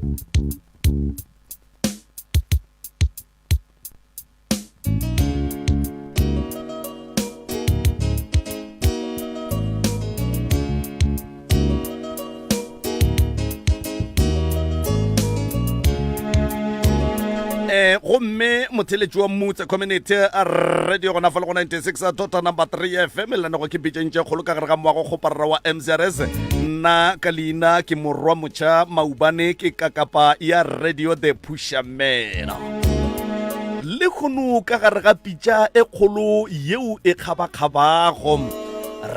Eh, gomme motheletši wa mmutse community radio gona fa le go 96 tota number 3 fm lenanego ke pitšeng tše kgolo ka gare ga moago kgoparara wa mcrs nna ka leina ke morwa motšha maubane ke kakapa ya radio the Pushamela. Lehono ka gare ga pitša e kgolo yeo e kgabakgabago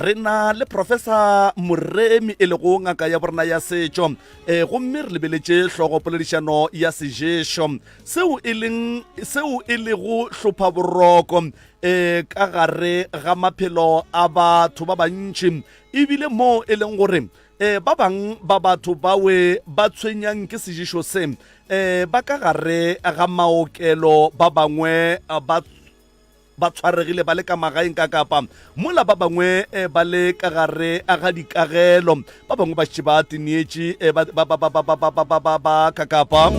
re na le professor Moremi e lego ngaka ya borena ya setšo e gomme re lebeletše hlogo poledišano ya seješo seo e leng seo e lego hlopha boroko e ka gare ga maphelo a batho ba bantši ebile mo e leng gore E, ba bang ba batho bawe ba tshwenyang ke seješo se e, ba ka gare ga maokelo, ba bangwe ba ba tshwaregile ba le ka magaeng ka kapa mola ba bangwe e, ba le ka gare ga dikagelo, ba bangwe ba šetše ba teneetše e, ba, ba, ba, ba, ba, ba, ba, ba, ba, ba, ba ka kapa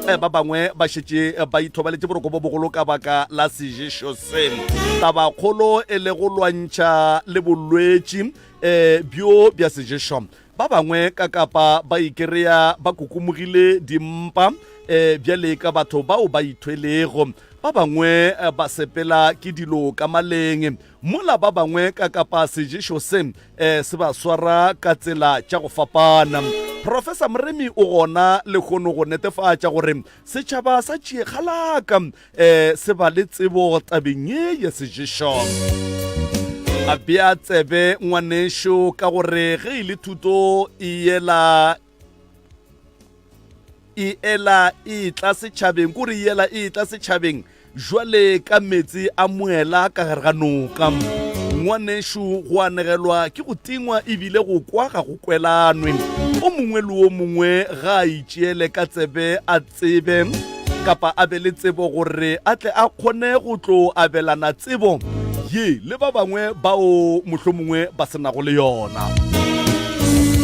e, ba bangwe ba šetše ba ithobaletše boroko bo bogolo ka baka la seješo se. Tabakgolo e le go lwantšha le bolwetši E, bjo bja seješo. Ba bangwe ka kapa ba ikereya ba kokomogile dimpa e, bjale ka batho bao ba ithwelego. Ba bangwe e, ba sepela ke dilo ka maleng, mola ba bangwe ka kapa seješo se e, se ba swara ka tsela tša go fapana. Professor Moremi o gona lehono go netefatša gore setšhaba sa Tšie-Kgalaka eh, se ba le tsebo tabeng ye ya seješo. A bea tsebe ngwanešo ka gore ge e le thuto e yela e ela e tla setšhabeng kore e ela e tla setšhabeng jwale ka meetse a moela ka gare ga noka ngwanešo go anegelwa ke go tingwa ebile go kwa ga go kwelanwe o mongwe le o mongwe ga a itšeele ka tsebe a tsebe kapa a be le tsebo gore a tle a kgone go tlo abelana tsebo ye le ba bangwe bao mohlomongwe ba se nago le yona.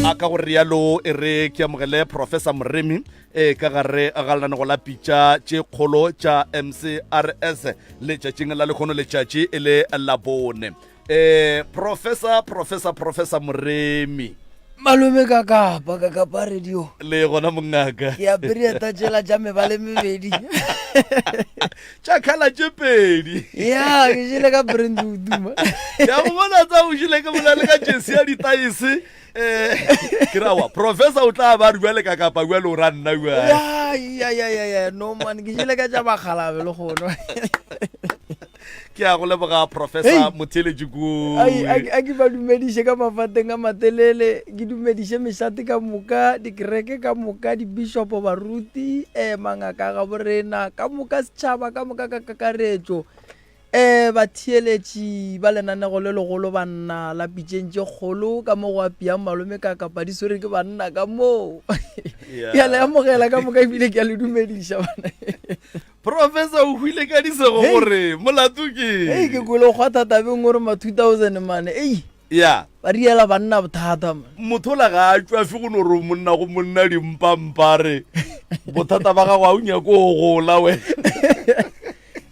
A ka go rialo e re ke amogele Professor Moremi e ka gare ga lenanego la pitša tše kgolo tša MCRS letšatšing la lekgono letšatši e le la bone. Eh, Professor, Professor, Professor Moremi. Malome ka kapa ka kapa radio. Le gona mongaka. Ke apere eta tšela tša mebale mebedi. Tša khala tše pedi. Ya, ke jele ka brand o duma. Ya go bona tsa o jele ka mola le ka jesi ya ditaese. Eh, ke ra wa professor o tla ba re bjale ka kapa bjale o ra nna bjale. Ya, ya ya ya ya, no man, ke jele ka tša bagalabe le gono. Ke a go leboga Professor Motheeletši Ai, a, a ke ba dumediše ka mafateng a matelele, ke dumediše mešate ka moka, dikereke ka moka, dibishopo, baruti, eh, mangaka a gaborena, ka moka setšhaba ka moka ka kakaretšo, eh, batheeletši ba lenanego le legolo banna la pitšeng tše kgolo ka mo go apiang malome ka kapa di swere ke banna ka moo. Ke a le amogela ka moka ebile ke a le dumediša bana. Professor o hwile ka disego gore molato ke. Ei ke kwele o kgwatha tabeng gore ma 2000 mane ei. Ya. Ba riela banna bothata man. Motho la ga a tšwafe go no re monna go monna dimpampa re bothata ba gago a o nyako go gola we.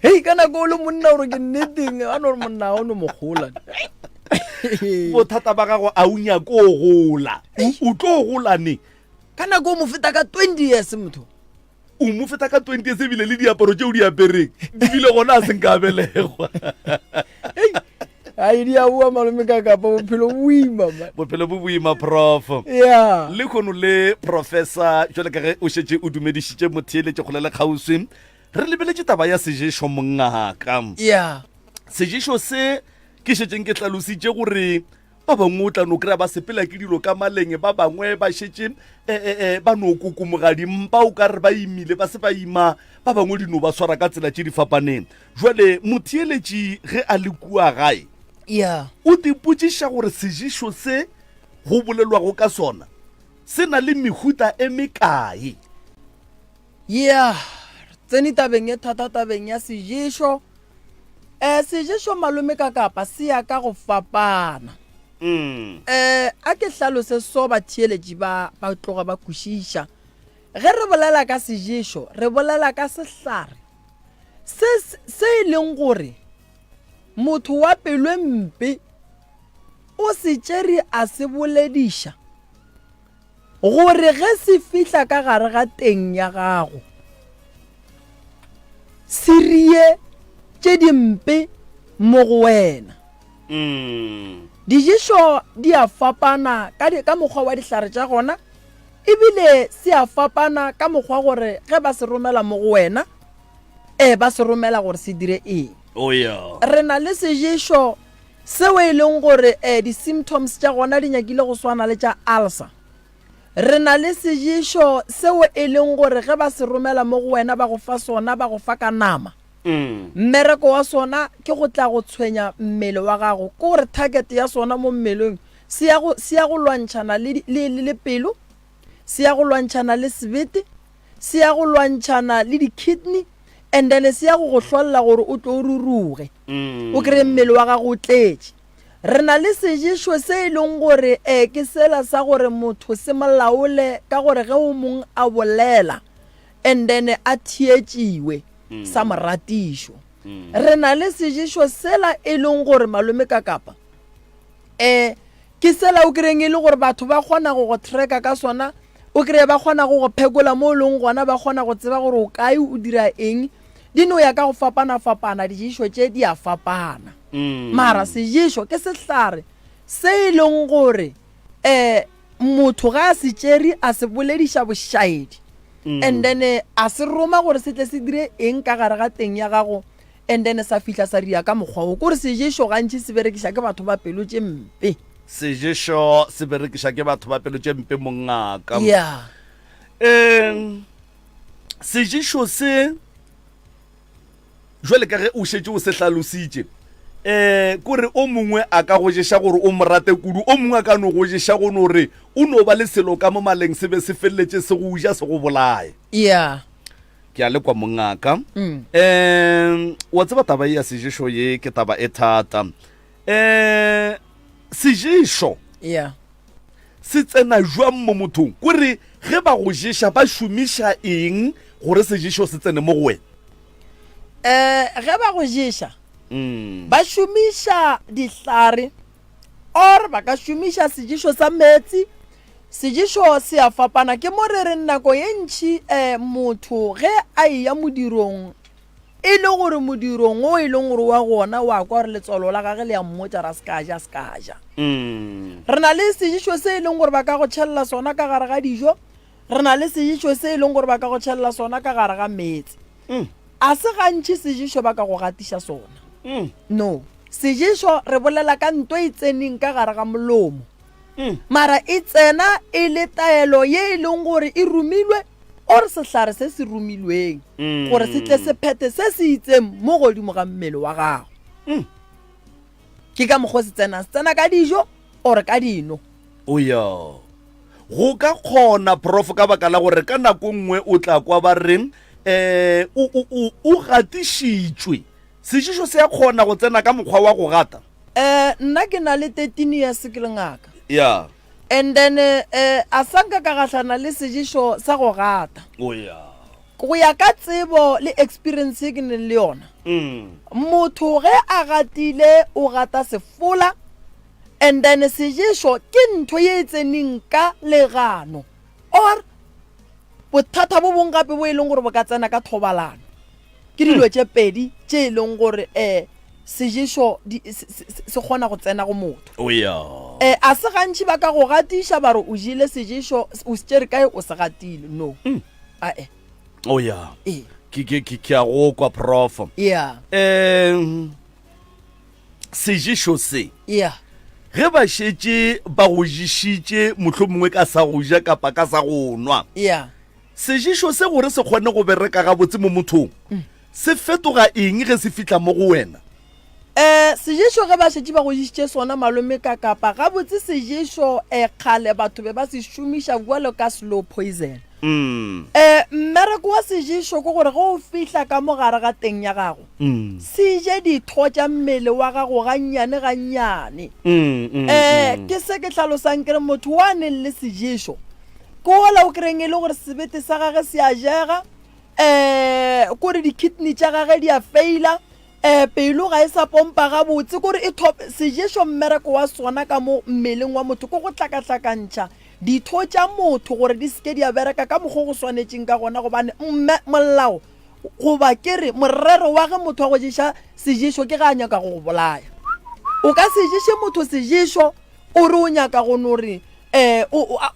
Hei ka nako o le monna gore ke nneteng a no re monna ga o no mo gola. Bothata ba gago a o nyako go gola. O tlo gola ne? Ka nako o mo feta ka 20 years motho. O mo feta ka 20 years ebile le diaparo tše o di apereng di bile gona a seng ka belegwa. Ai di a boa malome ka kapa bophelo bo boima man. Bophelo bo boima prof. Yeah. Le kono le professor jwale ka ge o šetše o dumedišitše motheeletše kgole le kgauswi re lebeletše taba ya seješo mongaka. Yeah. Seješo se ke šetšeng ke hlalositše gore Ba bangwe o tla no kry-a ba sepela ke dilo ka maleng, ba bangwe ba šetše e, e, e, ba no kokomoga dimpa o ka re ba imile ba se ba ima, ba bangwe di no ba swara ka tsela tše di fapaneng. Jwale motheeletši ge a le kua gae Yeah. o tipotšiša gore sejišo se go bolelwago ka sona se na le mehuta e mekae. Yeah, re tsene tabeng e thata tabeng ya seješo. Eh, seješo malome ka kapa se ya ka go fapana. Mm. Eh, a ke hlalose so batheeletši ba ba tloga ba kwešiša. Ge re bolela ka seješo, re bolela ka sehlare se se e leng gore motho wa pelo e mpe o se tšere a se bolediša gore ge se fihla ka gare ga teng ya gago se rie tše dimpe mo go wena. Diješo di a fapana ka, ka mokgwa wa dihlare tša gona, ebile se a fapana ka mokgwa gore ge ba se romela mo go wena, e ba se romela gore se dire eng. Oh yeah. Re na le seješo seo e leng gore eh, di-symptoms tša gona di nyakile go swana le tša ulcer. Re na le seješo seo e leng gore ge ba se romela mo go wena ba go fa sona ba go fa ka nama. Mmereko wa sona ke go tla go tshwenya mmele wa gago, ke gore target ya sona mo mmeleng se ya go, se ya go lwantšhana le, le, le, le pelo, se ya go lwantšhana le sebete, se ya go lwantšhana le di-kidney, and then se ya go go hlolla gore o tlo o ruruge, o kry-e mmele wa gago o tletše. Re na le seješo se e leng gore e ke sela sa gore motho se mo laole ka gore ge o mong a bolela and then a theetšiwe sa moratišo. Re na le seješo sela e leng gore malome ka kapa um ke sela o kry-eng e le gore batho ba kgona go go tracka ka sona, o kry-e ba kgona go go phekola mo o leng gona, ba kgona go tseba gore o kae o dira eng. Di no ya ka go fapana-fapana, diješo tše di a fapana. Mara seješo ke sehlare se e leng gore um motho ga a se tšere a se bolediša bošaedi and then a se roma gore se tle se dire eng ka gare ga teng ya gago and then sa fihla sa ria ka mokgwa wo. Kore seješo gantši se berekiša ke batho ba pelo tše mpe. Seješo se berekiša ke batho ba pelo tše mpe mongaka. Yeah. Um seješo se jwale ka ge o šetše o se hlalositše um kore o mongwe a ka go ješa gore o mo rate kudu, o mongwe a ka no go ješa go no re o no ba le selo ka mo maleng se be se feleletše se go ja se go bolaye. Yeah. Ke a le kwa mongaka. Um wa tseba taba ye ya seješo ye ke taba e thata. Um seješo Yeah. se tsena jwang mo mothong? Kore ge ba go ješa ba šomiša eng gore seješo se tsene mo go wena? Um ge ba go ješa ba šomiša dihlare or ba ka šomiša seješo sa meetse. Seješo se a fapana, ke mo re reng nako ye ntši um motho ge a eya modirong e le gore modirong o e leng gore wa gona wa kwa gore letswalo la gage le a mmotša ra se ka ja se ka ja. Re na le seješo se e leng gore ba ka go tšhelela sona ka gare ga dijo, re na le seješo se e leng gore ba ka go tšhelela sona ka gare ga meetse. A se gantši seješo ba ka go gatiša sona. No, seješo re bolela ka nto e tseneng ka gare ga molomo. Mara e tsena e le taelo ye e leng gore e romilwe or sehlare se se romilweng gore se tle se phethe se se itseng mo godimo ga mmele wa gago. Ke ka mokgwa o se tsenang, se tsena ka dijo or ka dino. Oya, go ka kgona Prof ka baka la gore ka nako nngwe o tla kwa ba re um o, o, o, o gatišitšwe. Seješo se a kgona go tsena ka mokgwa wa go gata? Eh, nna ke na le 13 years ke le ngaka. Yeah. And then eh, a sa nka ka gahlana le seješo sa go gata. Oh yeah. Go ya ka tsebo le experience ye ke neng le yona. Mm. Motho ge a gatile o gata sefola and then seješo ke ntho ye e tseneng ka legano or bothata bo bong gape bo e leng gore bo ka tsena ka thobalano. Ke dilo tše pedi tše e leng gore um seješo se kgona go tsena go motho. Oh yeah. Um a se gantši ba ka go gatiša ba re o jele seješo o se tšere kae o se gatile. No. Ae. Oh yeah. Ee. Ke ke ke ke a go kwa prof. Yeah. Um seješo se. Yeah. Ge ba šetše ba go ješitše mohlomongwe ka sa go ja kapa ka sa go nwa. Yeah. Seješo se gore se kgone go bereka gabotse mo mothong, se fetoga eng ge se fihla mo go wena? E, seješo ge ba šetše ba go ješitše sona malome ka kapa, gabotse seješo e, kgale batho be ba se šomiša bjalo ka slow poison. E, mmereko wa seješo ke gore ge o fihla ka mo gare ga teng ya gago, se je ditho tša mmele wa gago gannyane gannyane. E, ke se ke hlalosang ke re motho wa neng le seješo. Ke wola o kry-eng e le gore sebete sa gage se a jega, um kore di-kidney tša gage di a faila, um pelo ga e sa pompa gabotse, kore e tho seješo mmereko wa sona ka mo mmeleng wa motho ke go hlakahlakantšha ditho tša motho gore di se ke di a bereka ka mokgwa o go swanetšeng ka gona gobane mme molao goba ke re morero wa ge motho a go ješa seješo ke ge a nyaka go go bolaya. O ka se ješe motho seješo o re o nyaka go no re um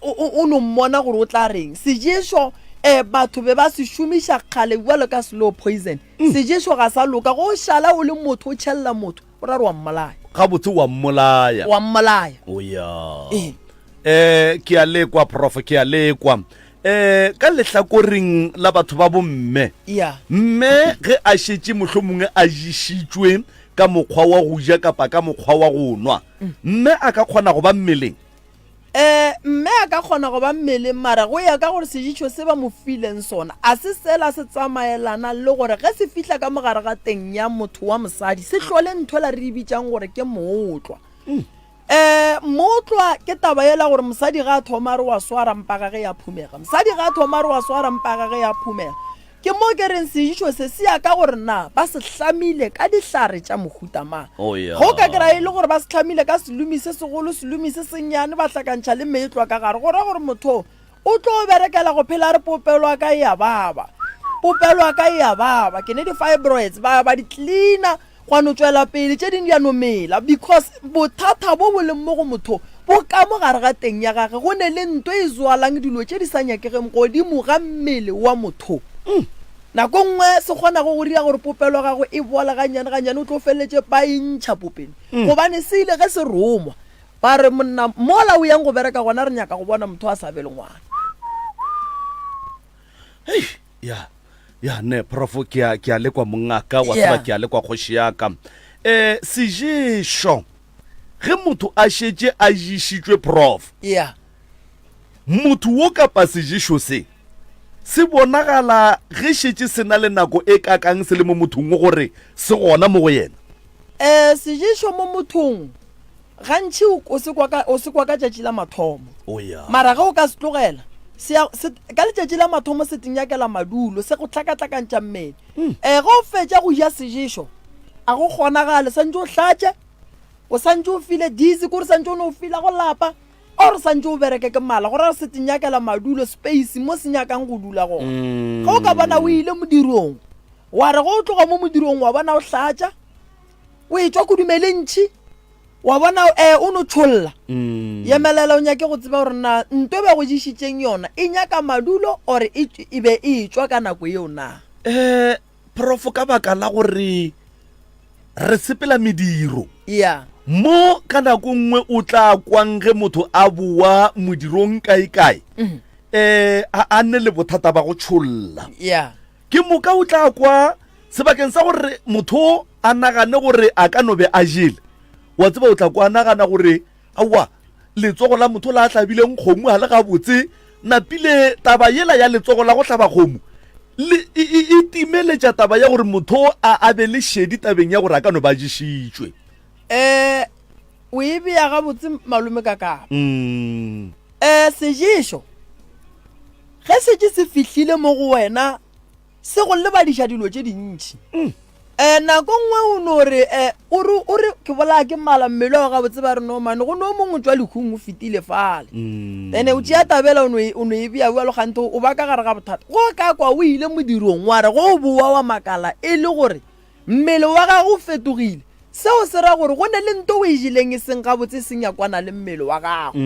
o no mmona gore o tla reng. Seješo um batho be ba se šomiša kgale bjalo ka slow poison. Mm. Seješo ga sa loka. Go šala o le motho o tšhelela motho o ra re wa mmolaya. Gabotse wa mmolaya. Wa mmolaya. O ya. Ee. Eh ke a lekwa prof ke a lekwa. Eh ka lehlakoreng la batho ba bomme. Yeah. Mme ge a šetše mohlomongwe a ješitšwe ka mokgwa wa go ja kapa ka mokgwa wa go nwa. Mm. Mme a ka kgona go ba mmeleng. Eh mme a ka kgona go ba mmeleng mara go ya ka gore sejitšho se ba mo fileng sona a se sela se tsamaelana le gore ge se fihla ka mogare ga teng ya motho wa mosadi se hlole ntho la re e bitsang gore ke mootlwa. Mm. Um mootlwa ke taba yela gore mosadi ga a thoma a re wa swara mpa gage ya phumega. Mosadi ga a thoma a re wa swara mpa gage ya phumega. Ke mo ke reng sejitšo se se ya ka gore na ba se hlamile ka dihlare tša mohuta mang. Oh, yeah. Ge o ka kry-a e le gore ba se hlamile ka selomi se segolo, selomi se sennyane ba hlakantšha le meetlwa ka gare, go ra gore motho o tlo berekela go phela a re popelo ya ka e a baba, popelo ya ka e a baba, ke ne di-fibroids, ba ya ba di cleaner gwa no tšwela pele tše dingwe di a no mela because bothata bo bo leng mo go motho bo ka mo gare ga teng ya gage go ne le nto e zwalang dilo tše di sa nyakegeng godimo ga mmele wa motho. Nako nngwe se kgonago go dira gore popelo ya gagwe e bole gannyane gannyane o tlo feleletše ba e ntšha popelo gobane se ile ge se rongwa ba re monna mola o yang go bereka gona re nyaka go bona motho a sa be le ngwana. Hei, ya ya ne prof ke a ke a lekwa mongaka wa tseba ke a lekwa kgoši ya ka eh seješo ge motho a šetše a ješitšwe prof ya motho wo kapa seješo se se bonagala ge šetše se na le nako e kakang se le mo mothong wo gore se gona mo go yena eh seješo mo mothong Gantši o, o se kwa ka, o se kwa ka tšatši la mathomo. Oh, ya. Mara ge o ka se tlogela, se ya, se, ka letšatši la mathomo se tinyakela madulo, se go hlakahlakantšha mmele. Mm. Eh, ge o fetša go ja seješo, a go kgonagale, santše o hlatše, o santše o file dizzy, kore santše o no fila go lapa, or santše o bereke ke mala, go ra gore se tinyakela madulo, space, mo se nyakang go dula gona. Mm. Ge o ka bona o ile modirong, wa re ge o tloga mo modirong wa bona o hlatša, o etšwa kudumele ntšhi, Wa bona, eh, o no tšholla. Mm. Yemelela o nyake go tseba gore na nto be go ješitšeng yona e nyaka madulo or e, e be e etšwa ka nako yeo na. Eh, prof ka baka la gore re sepela mediro. Yeah. Mo ka nako nngwe o tla kwang ge motho a boa modirong kae-kae, mm. eh, a, a nne le bothata ba go tšholla. Yeah. Ke moka o tla kwa sebakeng sa gore motho a nagane gore a ka no be a jele, wa tseba o tla kwa a nagana gore aowa letsogo la motho la hlabileng kgomo ga le gabotse. Napile taba yela ya letsogo la go hlaba kgomo le e, e, e timeletša taba ya gore motho a a be le šedi tabeng ya gore a ka no ba ješitšwe. Um o e bea gabotse malome ka kapa. Mm. Um seješo ge šetše se fihlile mo go wena se go lebadiša dilo tše dintši. Mm. Um nako nngwe o no re um o re o re ke bolaya ke mala mmele wa gabotse ba re no mane go no mongwe tšwa lehung o fetile fale. Mm. Ene o tšea tabela o no e, o no e bea bjalo gante o ba ka gare ga bothata. Go ka kwa o ile modirong wa re go o boa wa makala e le gore Mmele wa gagwe o fetogile. Seo se ra gore go ne le nto o e jeleng e seng gabotse e seng ya kwana le mmele wa gago.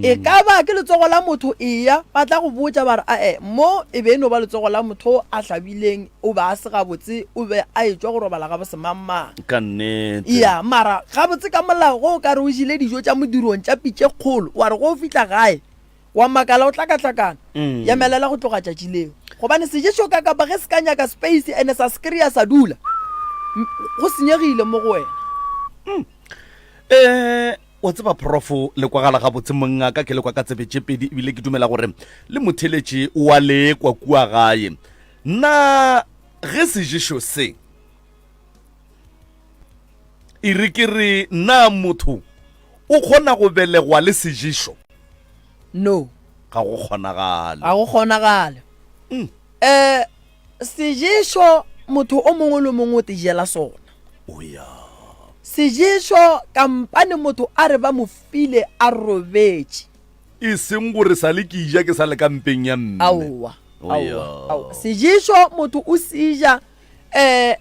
E ka ba ke letsogo la motho, eya, ba tla go botša ba re, Ae, mo e be e no ba letsogo la motho a hlabileng, o be a se gabotse, o be a etšwa go robala ga bosemangmang. Ka nnete. Eya, mara gabotse ka molao ge o ka re o jele dijo tša modirong tša pitše kgolo, wa re ge o fihla gae, Wa makala o hlakahlakana. Yemelela go tloga tšatši leo. Gobane seješo ka kapa ge se ka nyaka space ene sa se kry-a sa dula, go senyegile mo go wena. Eh, wa tseba prof le kwagala gabotse mongaka ke le kwa ka tsebe tše pedi ebile ke dumela gore le motheletši wa le kwa kua gae. Na ge seješo se e re ke re na motho o kgona go belegwa le seješo? No. Ga go kgonagale. Ga go kgonagale. Mm. Um seješo motho o mongwe le o mongwe o te jela sona. O ya. Seješo kampane motho a re ba mo file a robetše. E seng gore sa le ke ja ke sa le ka mpeng ya mme. Aowa. O ya. Aowa. Aowa. Seješo motho o se ja um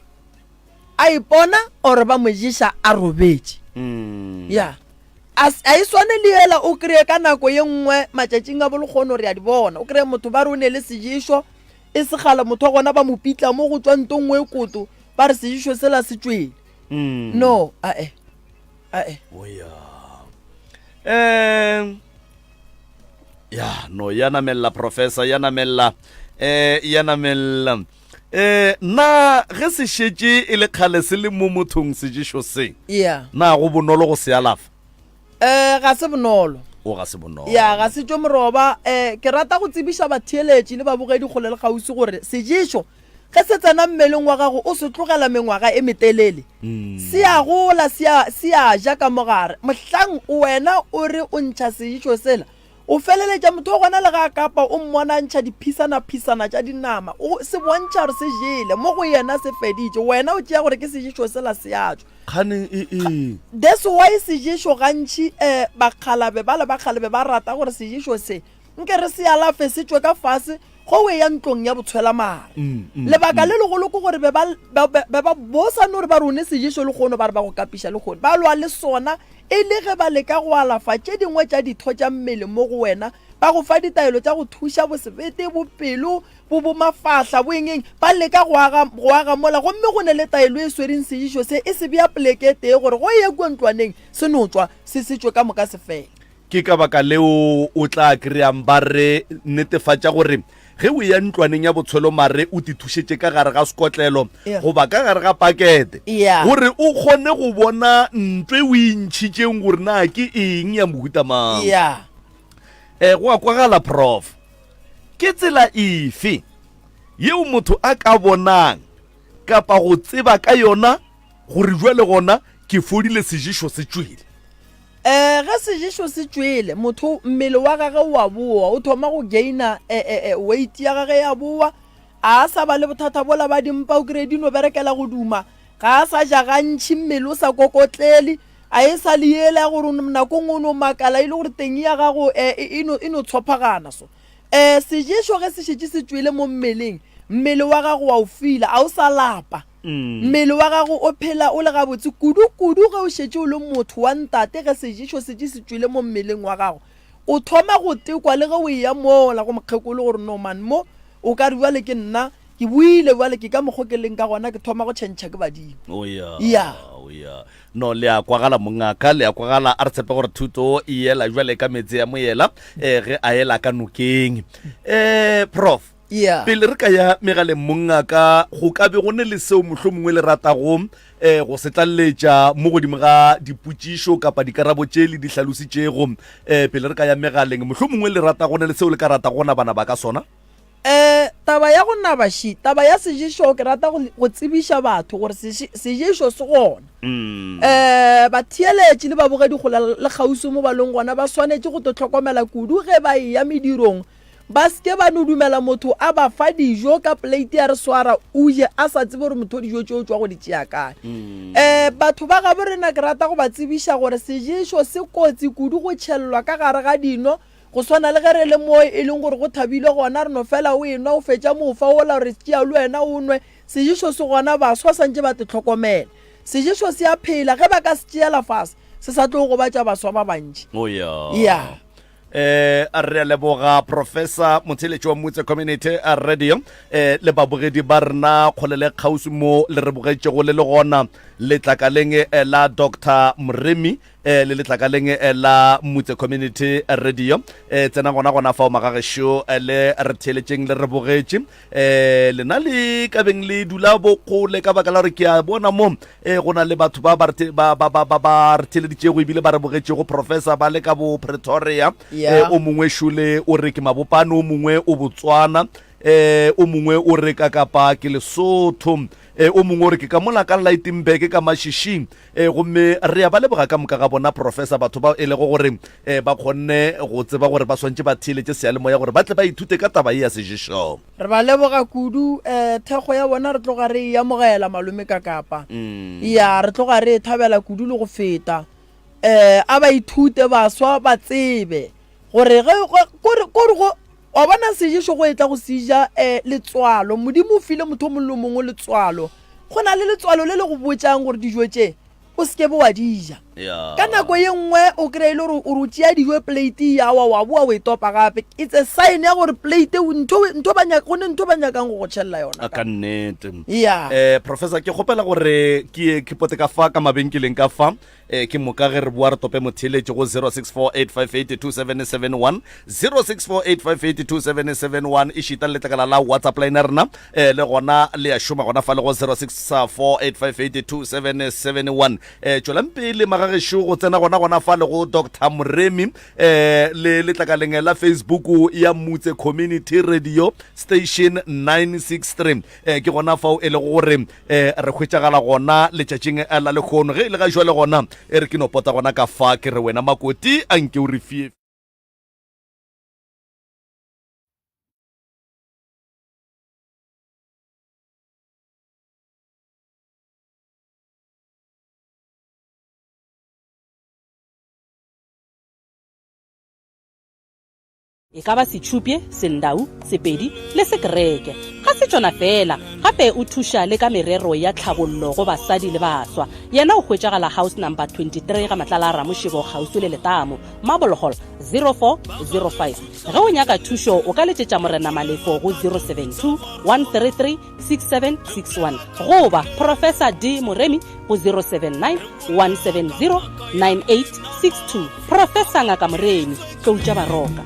a ipona or ba mo ješa a robetše. Mm. Ya. A, a e swane le yela o kry-e ka nako ye nngwe matšatšing a bolekgono re a di bona. O kry-e motho ba re o ne le seješo e se kgale motho wa gona ba mo pitla mo go tšwa nto nngwe e koto ba re seješo sela se tšwele. Mm. No, ae. Ae. O ya. Um ya no ya namella professor ya namella eh ya namella eh na ge se šetše e le kgale se le mo mothong seješo se Yeah. na go bonolo go se alafa Eh ga se bonolo. o ga se bonolo Ya ga se tšwe moroba. Eh ke rata go tsebiša batheeletši le babogedi kgole le kgauswi gore seješo ge se tsena mmeleng wa gago o se tlogela mengwaga e metelele. Se a gola se a se a ja ka mogare. Mohlang wena o re o ntšha seješo sela O feleletša motho wa gona le ga a kapa o mmona a ntšha diphisana-phisana tša dinama. O se bontšha gore se jele. Mo go yena se feditše. Wena o tšea gore ke seješo sela se a tšwa. Kgane e eng? That's why seješo gantši um bakgalabe bale ba kgale be ba rata gore seješo se nke re se alafe se tšwe ka fase go o eya ntlong ya botshwelamare. Lebaka le legolo ke gore be ba, be, be, be ba bosa no re ba rone seješo lekgono ba re ba go kapiša lekgono. Ba lwa le sona E le ge ba leka go alafa tše dingwe tša ditho tša mmele mo go wena, ba go fa ditaelo tša go thuša bosebete, bopelo, bo bomafahla, bo eng-eng, ba leka go aga, go aga mola. Gomme go ne le taelo e swereng seješo se, e se bea poleke e tee gore go eye kua ntlwaneng, se no tšwa, se se tšwe ka moka se fele. Ke ka baka leo o tla kry-ang ba re netefatša gore ge o eya ntlwaneng ya botshwelo mare o te thušetše ka gare ga sekotlelo Yeah. goba ka gare ga pakete Yeah. gore o kgone go bona ntwe o e ntšhitšeng gore na ke eng ya mohuta mang. Yeah. Eh, go a kwagala prof. Ke tsela efe yeo motho a ka bonang kapa go tseba ka yona gore jwale gona ke fodile seješo se tšwele? Ee, ge seješo se tšwele, motho mmele wa gage o a boa, o thoma go gaina e, e, e, weight ya gage ya boa, a sa ba le bothata bola ba dimpa, o kry-e di no berekela go duma, ga a sa ja gantši, mmele o sa kokotlele, a e sa le yela ya gore nako nngwe o no makala e le gore teng ya gago e, e, e no, e no tshophagana so. E, seješo ge se šetše se tšwele mo mmeleng, mmele wa gago wa o fila, a o sa lapa. Mmele wa gago o phela o le gabotse kudu-kudu ge o šetše o le motho wa ntate ge seješo setše se tšwele mo mmeleng wa gago. O thoma go tekwa le ge o eya mola go mokgekolo gore no man mo o ka re bjale ke nna ke boile bjale ke ka mokgo ke leng ka gona ke thoma go tšhentšha ke badimo. O ya, Ya. o ya. No, le a kwagala mongaka, le a kwagala. A re tshepe gore thuto e ela bjale ka meetse a moela eh, ge a ela ka nokeng. Eh, Prof. Yeah. Pele re ka ya megaleng mongaka, go ka be go ne le seo mohlomongwe le ratago um go se tlaleletša mo godimo ga dipotšišo kapa dikarabo tše le di hlalositšego um pele re ka ya megaleng, mohlomongwe le rata go ne le seo le ka ratago go nabana ba ka sona? Um taba ya go naba ši, taba ya seješo ke rata go, go tsebiša batho gore seše, seješo se gona. Um batheeletši le babogedi kgole le kgauswi mo ba leng gona ba swanetše go to hlokomela kudu ge ba eya medirong Ba se ke ba no dumela motho a ba fa dijo ka plate ya re swara o je a sa tsebe gore motho dijo tšeo tšwa go di tšea kae. Um batho ba gabo rena ke rata go ba tsebiša gore seješo se kotsi kudu go tšhellwa ka gare ga dino go swana le ge re le mo e leng gore go thabilwe gona re no fela o enwa o fetša mofa wola re tšea le wena o nwe. Seješo se gona baswa santše ba te hlokomele. Seješo se a phela ge ba ka se tšeela fase se sa tlo gobatša baswa ba bantši. Oh yeah. Yeah. Eh, re a leboga Professor Motheletši wa Motse Community Radio eh, le babogedi ba rena kgole le kgauswi mo le re bogetšego le le gona letlakaleng eh, la Dr Moremi eh, le letlakaleng eh, la Motse Community Radio eh, tsena gona gona fao magagešo eh, le re theeletšeng le re bogetše eh lena le ka beng le dula bokgole ka baka la gore ke a bona mo eh go na le batho ba ba ba ba ba ba ba re theleditšego ebile ba re bogetšego professor ba le ka bo Pretoria Yeah. eh, o mongwe šole o re ke mabopane o mongwe o Botswana. Um o mongwe o re Kakapa ke Lesotho. Um o mongwe o re ke ka mola ka Lightenburg ka Mashishing. Um gomme re a ba leboga ka moka ga bona, Professor, batho bao e lego gore um ba kgonne go tseba gore ba swantše ba theeletše seyalemoya gore ba tle ba ithute ka taba ye ya seješo. Re ba leboga kudu. Um thekgo ya bona re tloga re e amogela, Malome Kakapa. Ya, re tloga re e thabela kudu le go feta. Um a ba ithute baswa ba tsebe gore ge, kore, kore go, wa bona seješo go etla go se ja um letswalo. Modimo o file motho o mongwe le o mongwe letswalo. Go na le letswalo le le go botšang gore dijo tše o se ke be wa di ja. Ka nako ye nngwe o kry-e e le gore o re o tšea dijo plate ya wa wa boa o e topa gape. It's a sign ya gore plate ntho ntho ba nyaka go ne ntho ba nyakang go go tšhelela yona. Ka nnete. Yeah. Eh professor ke kgopela gore ke ke pote ka fa ka mabenkeleng ka fa eh ke moka ge re boa re tope motheeletši go 0648582771 0648582771 e šita le letlakala la WhatsApp line ya rena eh le gona le ya šoma gona fa le go 0648582771 eh tšwelang pele magagešo go tsena gona gona fa le go Dr Moremi eh le letlakaleng la Facebook ya Mutse Community Radio Station 963 eh ke gona fao e lego gore eh re hwetšagala gona letšatšing la lekgono ge e le ga jwale gona e re ke no pota gona ka fa ke re wena makoti a nke o re fie. E ka ba Setšhupye, Sendau, Sepedi le Sekereke. Ga se tšona feela, gape o thuša le ka merero ya tlhabollo go basadi le baswa. Yena o hwetšagala House Number 23 ga Matlala a Ramošebo kgauswi le Letamo, Marble Hall, 0405. Ge o nyaka thušo o ka letšetša Morena Malefo go 072 133 6761 goba Professor D Moremi go 079 170 9862. Professor Ngaka Moremi, Tlou tša Baroka.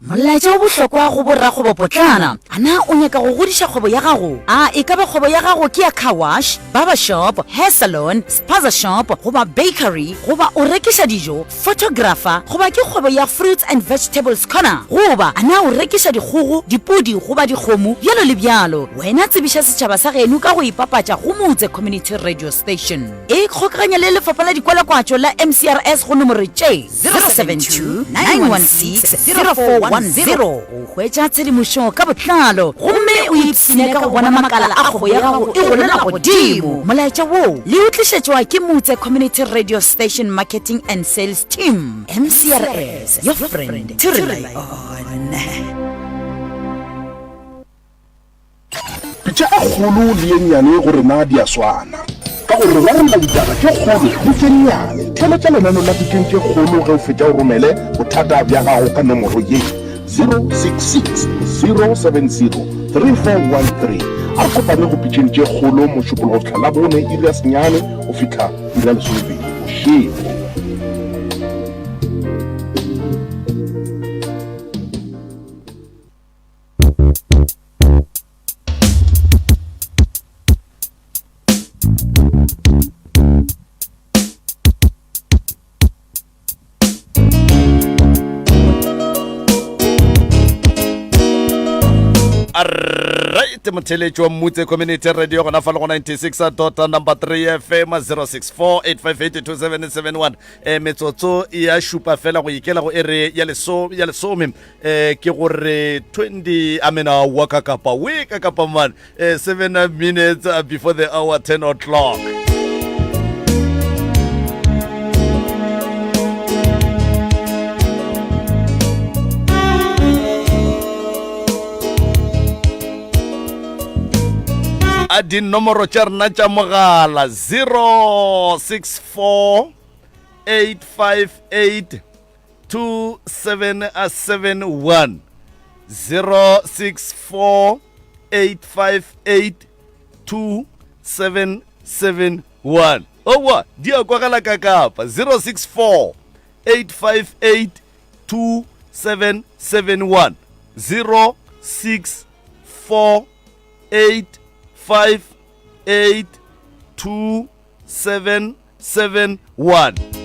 Molaetša o bohlokwa go borakgwebopotlana. A na o nyaka go godiša kgwebo ya gago? A e ka ba kgwebo ya gago ke ya car wash, barber shop, hair salon, spaza shop goba bakery, goba o rekiša dijo, photographer goba ke kgwebo ya fruits and vegetables corner, goba a na o rekiša dikgogo, dipudi goba dikgomo, bjalo le bjalo. Wena tsebiša setšhaba sa geno ka go ipapatša go Motse Community Radio Station. Ikgokaganya le lefapha la dikwalakwatšo la MCRS go nomoro tše 072 916 0410 go hwetša tshedimošo ka botlalo gomme o ipshine ka go bona makala a kgwebo ya gago e golela godimo. Molaetša wo le o tlišetšwa ke Motse Community Radio Station Marketing and Sales Team, MCRS, your friend to rely on. Pitša e kgolo le ye nnyane go rena di a swana, ka gore re rarolla ditaba tše kgolo le tše nnyane. Theeletša lenaneo la Pitšeng tše Kgolo ge o fetša o romele bothata bja gago ka nomoro ye, 066 070 3413. A re kopane go Pitšeng tše Kgolo Mošupologo go fihla Labone iri ya senyane go fihla iri ya lesomepedi bošego. Right, motheletši wa Mmutse Community Radio gona fa le go 96 dot number 3 FM 0648582771 eh metsotso ya šupa fela go ikela go ere ya leso ya lesome eh ke gore 20 I mean uh, waka kapa weka kapa man eh 7 minutes uh, before the hour 10 o'clock. A dinomoro tša rena tša mogala 064 858 2771 064 858 2771 owa di a kwagala ka kapa 064 858 2771 064 858 2771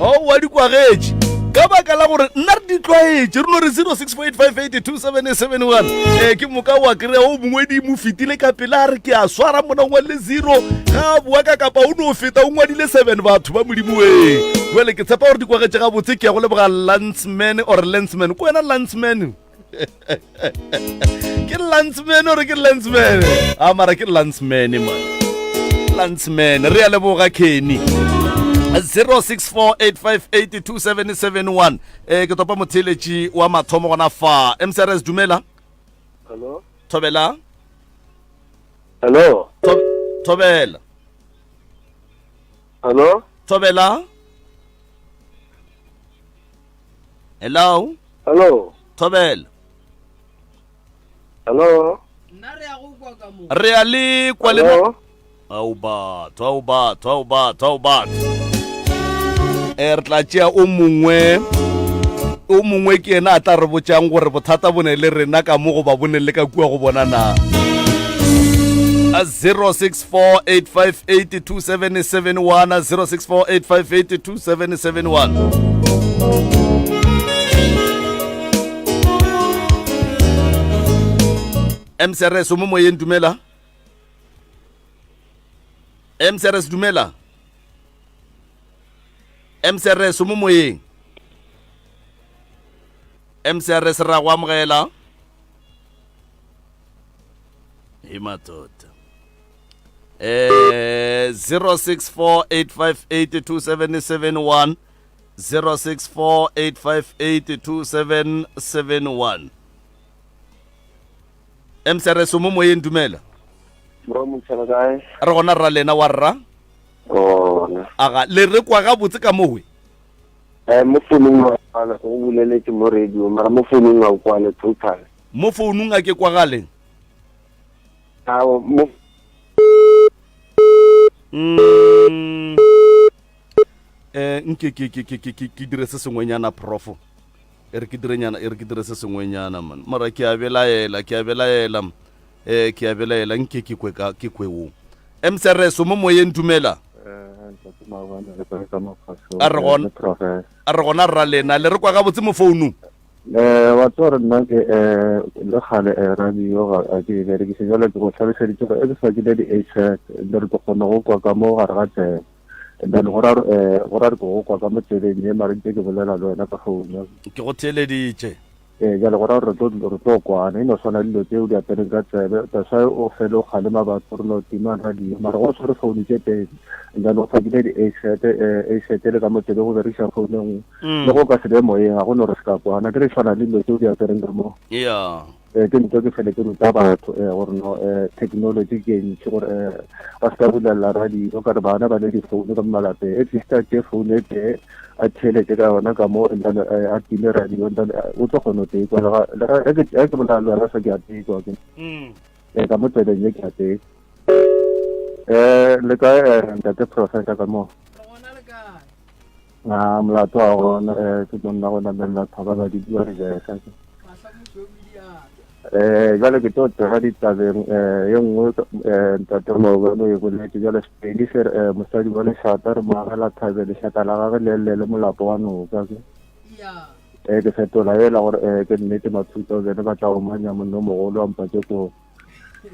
owa di kwagetše ka. Ka baka la gore nna re di tlwaetše, re no re 0648582771. Eh, ke moka wa kry-a o mongwe di mo fetile ka pela a re ke a swara mona o ngwadile zero ga a boa ka kapa o no feta o ngwadile seven batho ba modimo wee jale ke tshepa gore di kwagetše gabotse ke ya go leboga landsman or landsman ko wena landsman ke landsman ore ke landsman a mara ke landsman man landsman re a leboga kenny 0648582771 eh ke topa motheeletši wa mathomo gona fa mcrs dumela Hello. thobela Hello. thobela Hello. thobela hello Hello. Thobela. Hello. Nna re a go kwa ka mo. Re a le kwa le Hello. Ao batho, ao batho, ao batho, ao batho. Eh re tla tšea o mongwe o mongwe ke yena a tla re botšang gore bothata bo ne le rena ka mo goba bo ne le ka kua go bona na. 0648582771 0648582771 mcrs o mo moyeng dumela mcrs dumela mcrs o mo moyeng mcrs ra go amogela e matota eh 0648582771 0648582771 mcrs o mo moyeng dumela Bro motshela kae? re gona rra lena wa rra Gona. aga le re kwa gabotse ka mowe Eh mo founung wa kwala go buleletse mo radio mara mo founung wa kwale total. Mo founung a ke kwagale. Ao mo Mm. Eh nke ke ke ke ke ke dire se sengwenyana profo. E re ke direnyana e re ke dire se sengwenyana man. Mara ke a belaela ke a belaela. Eh ke a belaela nke ke kwe ka ke kwe wo. MCRS mo moyeng dumela. Eh, A re gona a re gona rra lena le re kwa gabotse mo founung. Eh, wa tseba gore nna ke eh le kgale eh, radio ga ga ke e berekise jale ke go tlhaloseditse gore e ke fakile di-headset and then ke kgona go kwa ka mo gare ga tsebe and then go ra eh, go ra re ke go kwa ka mo tsebeng ye mare ntse ke bolela le wena ka founu ke go theeleditše ee jale go ra gore re tlo re tlo kwana e no swana le dilo tse o di apereng ka tsebe that's why o fele o kgalema batho re no tima radio mara go tshwere founu tse pedi and then o fakile di-headset eh, headset le ka mo tsebeng o berekisa founu e nngwe mm. le go ka se be moyeng ga go no re se ka kwana ke re tshwana le dilo tse o di apereng ka mo yeah eh ke ntho ke fele ke ruta batho eh gore no eh technology ke ntši gore eh ba se ka bulela radio ka re bana ba le difounu ka malapeng at least a tše founu e tee a theeletse ka yona ka mo and then eh, a time radio and then eh, o tlo kgona go tekwa le ga ke ke bolela le wena sa ke a tekwa ke mm. eh ka mo tsebeng ye ke a tekwa eh le kae eh, ntate professor ka mo A molato wa gona eh, ke monna go namelela thaba ba di bua re jesa. Eh jwale ke tlo tsega ditabeng eh ye nngwe eh ntate Maobane o e boletse jwale Sepedi se re eh, mosadi wa lešata re mo agela thabe lešata la gagwe le lle le molapo wa noka ke. Eh ke fetola ela gore eh ke nnete Mathuta o bene ba tla omanya monna o mogolo wa mpatse koo.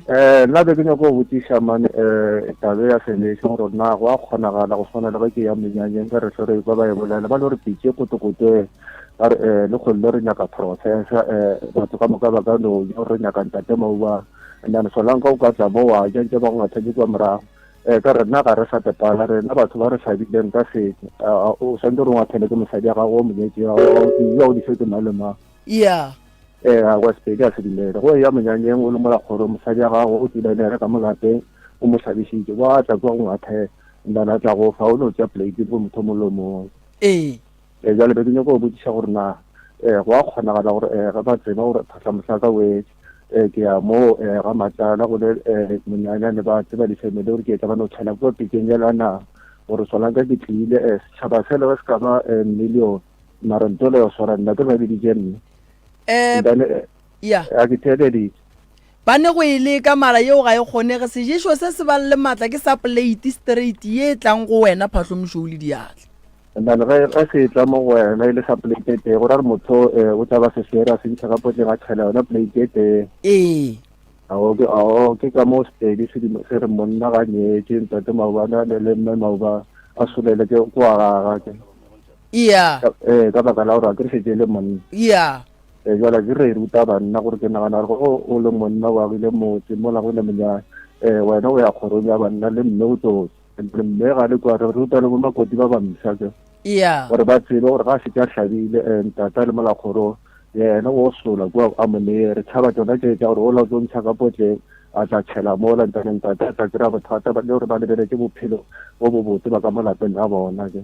Eh, nna be ke nyako go botšiša mane um tabe ya felešo gore na go a kgonagala go swana le ge ke ya menyanyeng ka re hlore ba ba e bolela ba le gore pitše kotokotoe ba re um le kgonne re nyaka professor um batho ka moka ba ka no ja re nyaka ntate mauba and then solanka o ka tla mo wa ja ntse ba go ngathetse kwa morago um ka re nna ga re sa tepala rena batho ba re hlabileng ka setso o santse re ngwathele ke mosadi ya gago o monyetse ya o di fetse mang le mang yeah Ee, a kwa Sepedi a se dumele. Go eya monyanyeng o le mola kgorong, mosadi ya gago o tlile le yena ka mo lapeng, o mo hlabišitše. Wa tla kua go ngwathela, and then a tla go fa, o no tšea plate bo motho mongwe le mongwe. Ee. Ee, jwale be ke nyako go botšiša gore na um go a kgonagala gore um ge ba tseba gore phahla mohlaka o etše um ke ya mo um ga matlala go le um monyanya ne ba tseba di-family gore ke etla ba no tšhela kua pitšeng yela na gore solanka ke tlile um setšhaba sele ge se ka ba um million mara nto le yo swara nna ke ba biditše nna Eh, Then, eh, ya a ke theeleditše ba ne go e leka mara yeo ga e kgonege seješo se se bang le maatla ke sa plate straight ye e tlang go wena phahlomišo o le diatla. And then ge ge se tla mo go wena e le sa plate e tee go ra re motho eh, o tla ba se swere a se ntšha ka potleng a tšhela yona plate e tee. Ee. Ao ke ao ke ka moo Sepedi se di- se re monna ga nyetše ntate maobane a ne le mme maoba a solele ke ko wa gaga ke. Iya. Ka- Eh ka baka la gore a ke re šetše e le monna. Iya. Eh jwale ke re ruta banna gore ke nagana gore go o le monna o agile motse mola go le monyanya eh wena o ya kgorong ya banna le mme o tlo mme ga le kwa re ruta le bomakoti ba ba mpsha ke yeah gore ba tsebe gore ga a šetše a hlabile eh, ntata le mola kgorong yena o sola kua a mo neye re tšhaba tsona tše tša gore o la tlo ntšha ka potleng a tla tšhela mola ntane ntate a tla kry-a bothata ba- le gore ba lebeletše bophelo bo bo botse ba ka mo lapeng la bona ke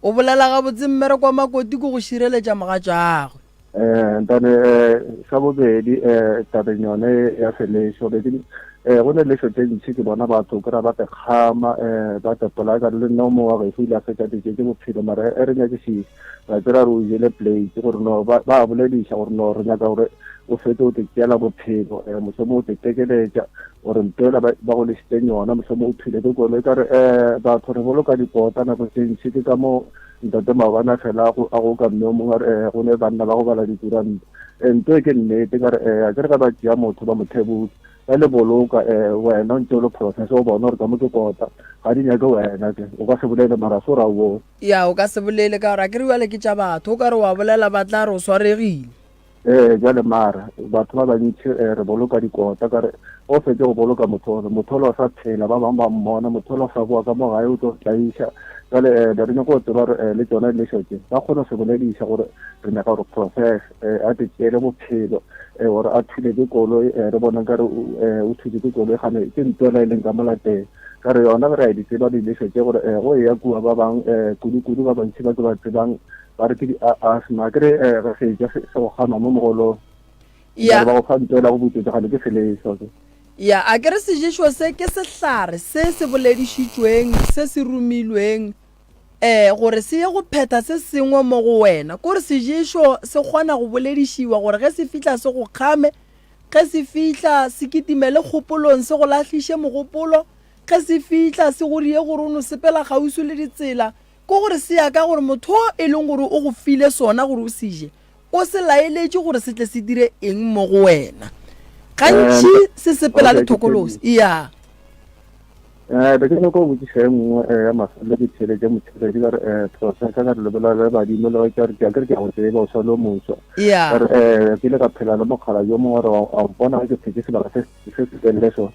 o bolela gabotse mmereko wa makoti ke go šireletša mogatšagwe Eh, ntane eh, sa bobedi eh, tabeng yone ya selešo be ke eh, go ne lešo tše ntšhi ke bona batho kry ba te kgama eh, ba te polaya ka le nna o mongwe wa gešo ile a fetša ditše tše bophelo mara e re nyakišiše ra tsera re o jele plate gore no ba ba bolediša gore no re nyaka gore o fetse o te tšeela bophelo um mohlomong o te tekeletša gore ntwela ba ba go lesitseng yona mohlomong o thule ke koloi ka re um batho re boloka dikota nako tše ntšhi ke ka moo Ntate maobane a fela a go a go ka mme o mongwe a re eh, go ne banna ba go bala dikuranta. Eh, nto e ke nnete ka re eh, a ke re ga ba tšea motho ba mo thebola ba le boloka eh, wena o ntse o le process o bona gore ka mo ke kota ga di nyake wena ke o ka se bolele mara so ra o ya o ka se bolele ka gore a ke re bjale ke tša batho o ka re wa bolela ba tla re o swaregile Ee, bjale mara batho ba bantši eh, re boloka dikota ka re o fetse go boloka motho ole motho ole o sa phela ba bangwe ba mmona motho ole o sa boa ka mo gae o tlo tlaiša jale um be re nyako go tseba gore um le tsona dilešo tše ba kgone go se bolediša gore re nyaka gore process um a te tšeele bophelo um gore a thule ke koloi um re bone ka re o thutse ke koloi gane ke ntwela e leng ka mo lapeng ka re yona re a di tseba dilešo tše gore um go eya kua ba bangwe um kudu-kudu ba bantši ba ke ba tsebang ba re ke di-asthma ke re eh, re seja se go gama mo mogolong ya ba go fa ntwela go butsetsa gane ke seleso ke ya a ke re seješo se ke sehlare se se boledišitšweng se se romilweng eh gore se ye go phetha se sengwe mo go wena kore seješo se kgona go boledišiwa gore ge se fihla se go kgame ge se fihla se kitimele kgopolong se go lahliše mogopolo ge se fihla se go die gore o no sepela kgauswi le ditsela Ke gore se ya ka gore motho o e leng gore o go file sona gore o se je, o se laeletše gore se tle se dire eng mo go wena. Gantši se sepela le thokolosi. Iya. Eh, be ke nyaka go botšiša e nngwe eh, ya mafelelo ke theeletše motheeletši ka re eh, professor ka re lebela le badimo le ka re ke a ke re ke a go tseba o sa le o moswa Iya. ka re eh, ke ile ka phela le mokgala yo mongwe gore wa mpona ge ke phetse sebaka se se se telele so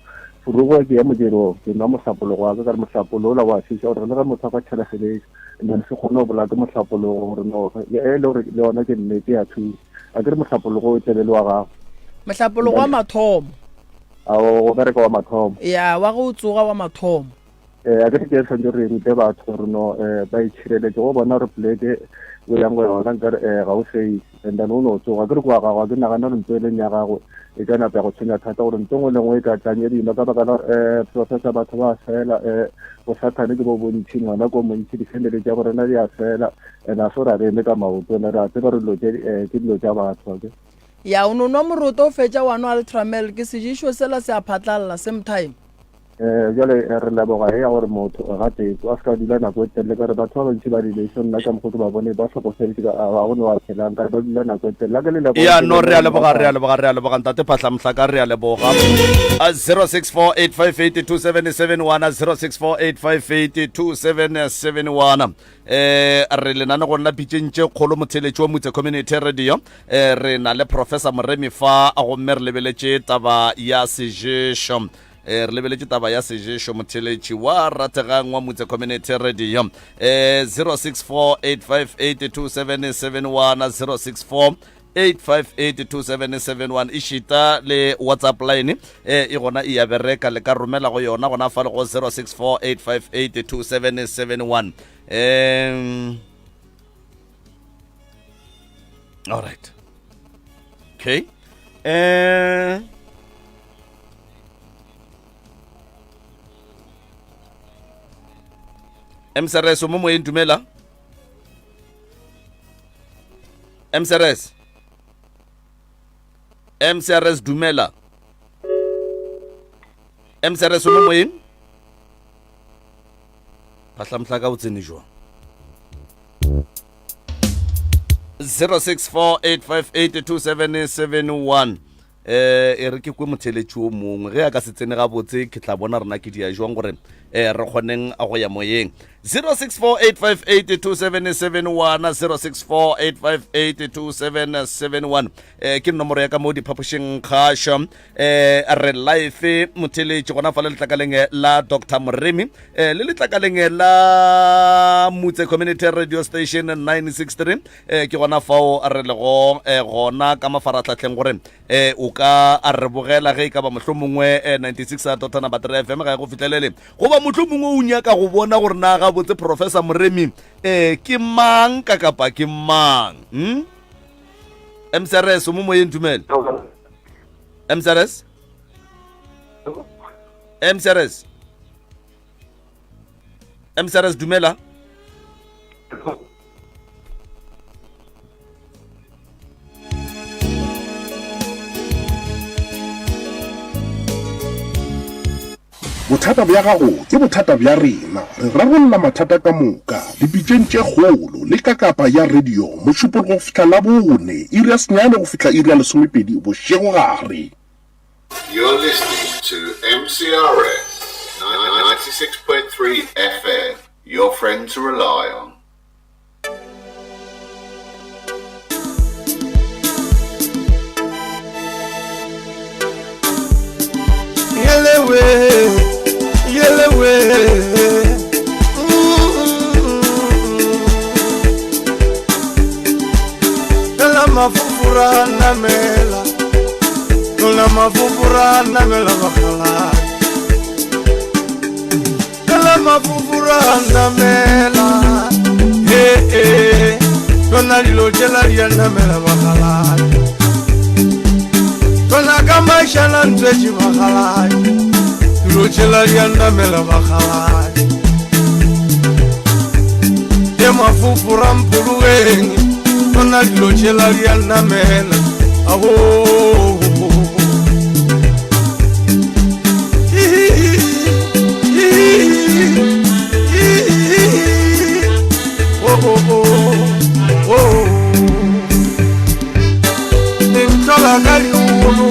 Forogo ke ya modirong, ke nwa mohlapologo wa ka, ka re mohlapolo ola wa fiša gore le ge motho a ka tšhela sebetša and then se kgone go bolaya ke mohlapologo gore no e le gore le yona ke nnete ya thuša. A ke re mohlapologo o tlebe le wa gago. Mohlapologo wa mathomo. A o bereka wa mathomo. Ya, wa ge o tsoga wa mathomo. Eh, a ke re ke tshwanetse re rute batho gore no eh, ba itšhireletse go bona gore poleke o yang go yona nkare eh, ga o safe and then o no tsoga ke re kwa gago ke nagana gore ntlo e leng ya gago e ka napa ya go tshwenya thata gore ntlo nngwe le nngwe e ka tlang e dima ka baka la um professor batho ba fela um bosathane ke bo bontšhi ngwana ko montšhi di-family tša borena di a fela and a se ra re eme ka maoto ene re a tseba re dilo tše eh, ke dilo tša batho ke Ya, o no nwa moroto o fetša wa nwa Ultramel, ke seješo sela se a phatlalla, same time. Um jale eh, re leboga e ya gore motho ga teko a se ka dula nako e telele ka gore batho ba bantši ba dilešo nna ka mokgo ke ba bone ba hlokofetse ka ga go ne wa phelang ka ba dula nako e telele a ke le leboga ya no re a leboga re a leboga re a leboga ntate phatlhamhlaka re a leboga 0648582771 0648582771 eh re lenanegong la pitšeng tše kgolo motheletši wa motse community radio eh re na le professor moremi fa gomme re lebeletše taba ya seješo E, re lebeletše taba ya seješo motheletši wa rategang wa motse community radio e, 0648582771 064 8582771 e šita le whatsapp line e e gona e ya bereka le ka romela go yona gona fa le go 0648582771 um all right okay um mcrs o mo moyeng dumela mcrs mcrs dumela mcrs o mo moyeng phahlamhlaka o tsene jwang? 0648582771 eh e re ke kwe motheletši o mongwe ge a ka se tsene gabotse ke tla bona rena ke dia jwang gore eh re kgoneng go ya moyeng. 0648582771 0648582771 eh ke nomoro ya ka mo diphapošing kgašo. Eh re live motheletši gona fa le letlakaleng la Dr Moremi eh le letlakaleng la Mutse Community Radio Station 963. Eh ke gona fao re lego eh, gona ka mafaratlhatlheng gore eh, o ka a re bogela ge e ka ba mohlomongwe eh, 96 a dot number 3 FM ga e go fihlelele, goba mohlomongwe o nyaka go bona gore na gabotse Professor Moremi eh, ke mang ka kapa ke mang. Hmm? MCRS o mo moyeng, dumela MCRS. MCRS, MCRS, dumela. Bothata bja gago ke bothata bja rena. Re rarolla mathata ka moka dipitšeng tše kgolo le ka kapa ya radio Mošupologo go fihla Labone, iri ya senyane go fihla iri ya lesomepedi bošegogare. You're listening to MCRS 96.3 FM, your friend to rely on. Yelewe, yelewe. Ela mafufura namela, Ela mafufura namela bakhala. Ela mafufura namela, eh eh. Lona dilo tšela di a namela bakgaladi. Lona ka mašala ntswetše bakgaladi. Dilo tšela di a namela bakgaladi. Ye mafufura mpologeng, lona dilo tšela di a namela. Aho. Oh, oh, oh, oh. Lentlo la ka leolo,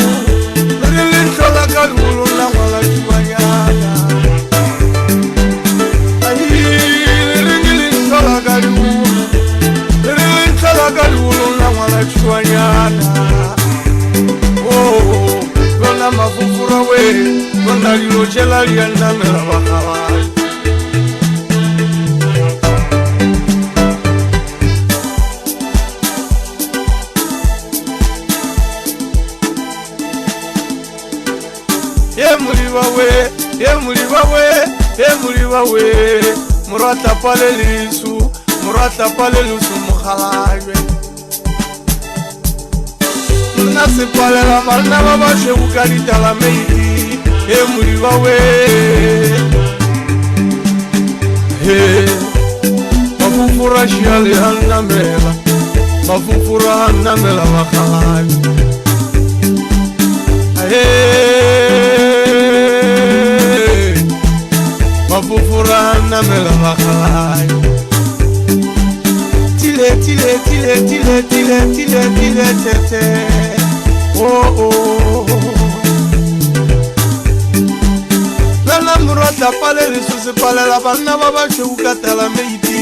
le lentlo la ka leolo la ngwala tšuanyana. Ai, le reng lentlo la ka leolo, le lentlo la ka leolo la ngwala tšuanyana. Oh, lona mafufura we, lona dilo tšela di a nnamela bakgaladi. Ye moliba we, ye moliba we, ye moliba we, morwa tlapa le leso, morwa tlapa le leso mokgalabje. Nna sepalela banna ba ba šweu ka ditalameiti, ye moliba we. He, mafufura šiale a nnamela, mafufura a nnamela bakgalabje. Hey, mafufura a nnamela bakgalabje. Tile, tile, tile, tile, tile, tile, tile, tete. Oh, oh. Lona morwa tlapa le leso se palela banna ba ba šweu ka talameiti.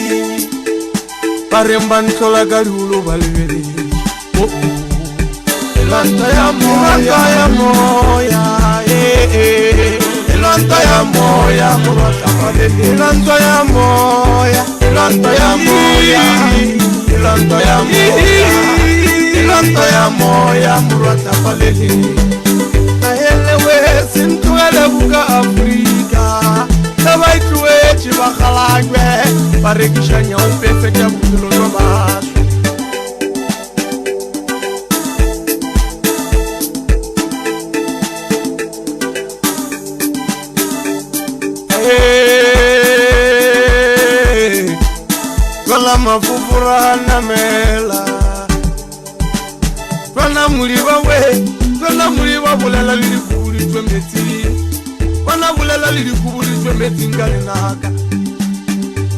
Ba reng ba ntlola ka diolo ba lebeletše. Oh, oh. Elanta ya moya, ya moya, eh, eh. Elanta ya moya, morwa tlapa le leso. Elanta ya moya, elanta ya moya, elanta ya moya, elanta ya moya, morwa tlapa le leso. Nahelewe se ntlogele boka Afrika, ge ba itloetše ba kgalajwe, ba rekiša nyaope fetša bophelo bja baswa. Hey, lona mafufura a namela, lona moliba we, lona moliba bolela le dikubu di tšwe metsing, bona bolela le dikubu di tšwe metsing ka lenaka.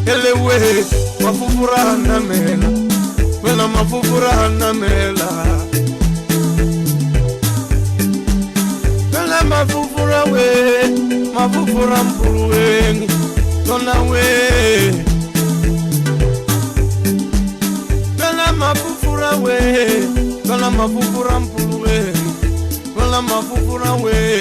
Elewe mafufura a namela, Wena mafufura a namela. Wena mafufura we, mafufura mpuluweni, lona we. Wena mafufura we, wena mafufura mpuluweni, wena mafufura we.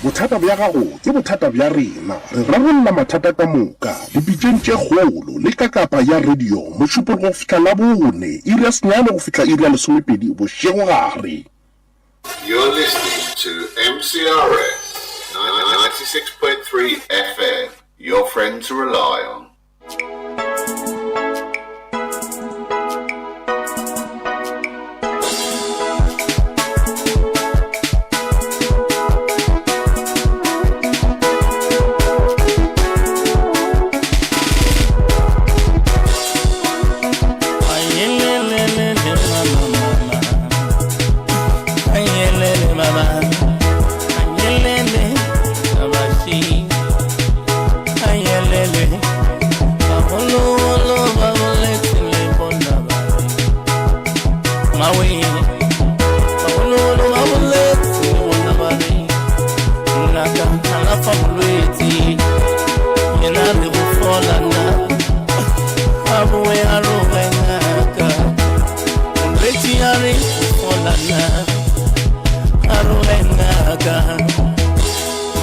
Bothata bja gago ke bothata bja rena. Re rarolla mathata ka moka dipitšeng tše kgolo le ka kapa ya radio Mošupologo go fihla Labone, iri ya senyane go fihla iri ya lesomepedi bošegogare. You're listening to MCRS 96.3 FM, your friend to rely on.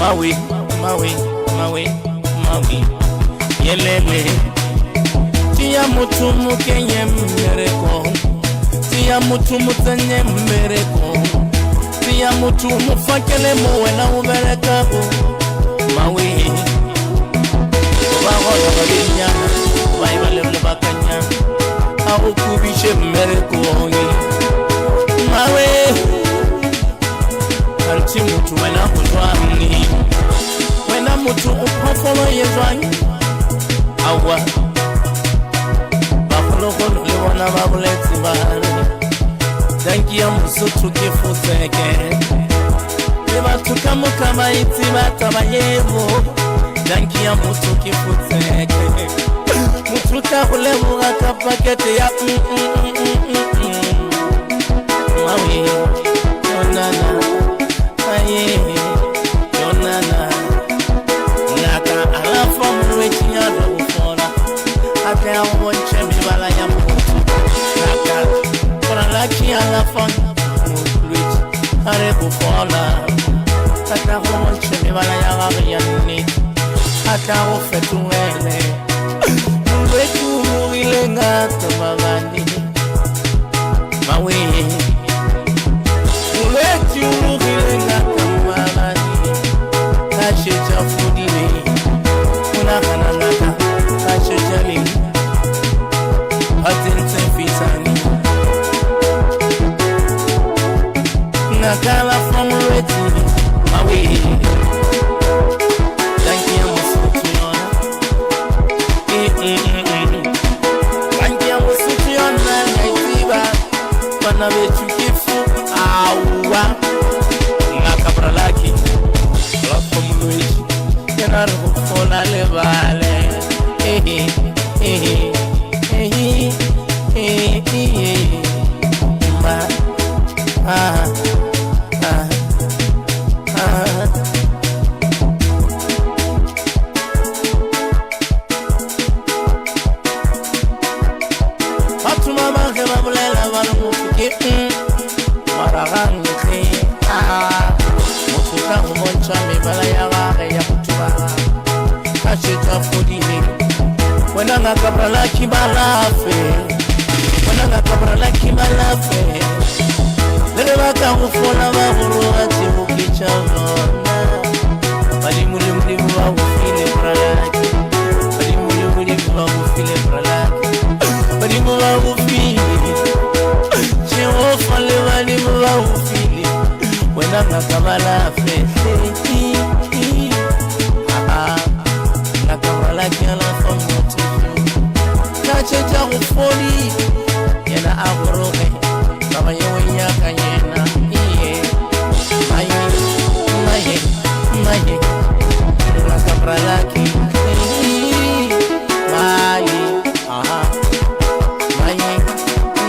Maui, Maui, Maui, Maui, yelele. Tia motho mo kenye mmereko, tia motho mo tsenye mmereko, tia motho mo fakele mo wena o berekago. Maui, ba gona ba benyana, ba e ba le lebakanyana, a go kubiše mmereko ye. Mawe, kanthe motho wena o jwang? Wena motho o phoofolo ye jwang? Aowa, bagologolo le bona ba boletse ba re tanki ya Mosotho ke fotseke. Le batho ka moka ba e tseba taba yeo, tanki ya motho ke fotseke. Motho o tla go leboga ka pakete ya Mawe, yonana, aye, yonana. Ngaka alafa molwetši ya re go fola, a tle a go bontšhe mebala ya motho. Ngaka Bralaki alafa molwetši a re go fola, a tle a go bontšhe mebala ya gagwe ya nnete, a tle a go fetogele. Molwetši o rogile ngaka maabane, mawe. Molwetši o rogile ngaka maabane, ka šetša fodile. O nagana ngaka ka šetša le a tsentse fitane. Ngaka la fa molwetši, mawe. Tanki ya Mosotho yona. Tanki ya Mosotho yona ya e tseba. Bana bešo ke fo aowa. Ngaka Bralaki la fa molwetši, yena re go fola lebale. Ehe, ehe, ehe, ehe, ehe. Ma, ah, ah, ah. Batho ba bang ge ba bolela ba re motho ke mara ga nkge. Ah, motho tla go bontšha mebala ya gage ya botho ba gagwe. a šetše a fodile. Wena ngaka Bralaki ba lafe, wena ngaka Bralaki ba lafe. Le ge ba ka go fola ba go roga tšebo ke tša bona. Badimo le Modimo ba go file Bralaki, badimo le Modimo ba go file Bralaki, badimo ba go file. Jehofa le badimo ba go file, wena ngaka ba lafe. Ngaka Bralaki alafa motho yo. Ka tšetša go fodile, yena a goroge, taba yeo e nyaka yena. Iye, maye, maye, maye, ngaka Bralaki. Maye, aha, maye,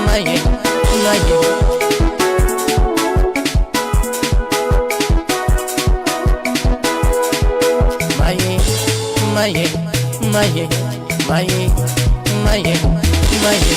maye, maye. Maye, maye, maye, maye, maye, maye.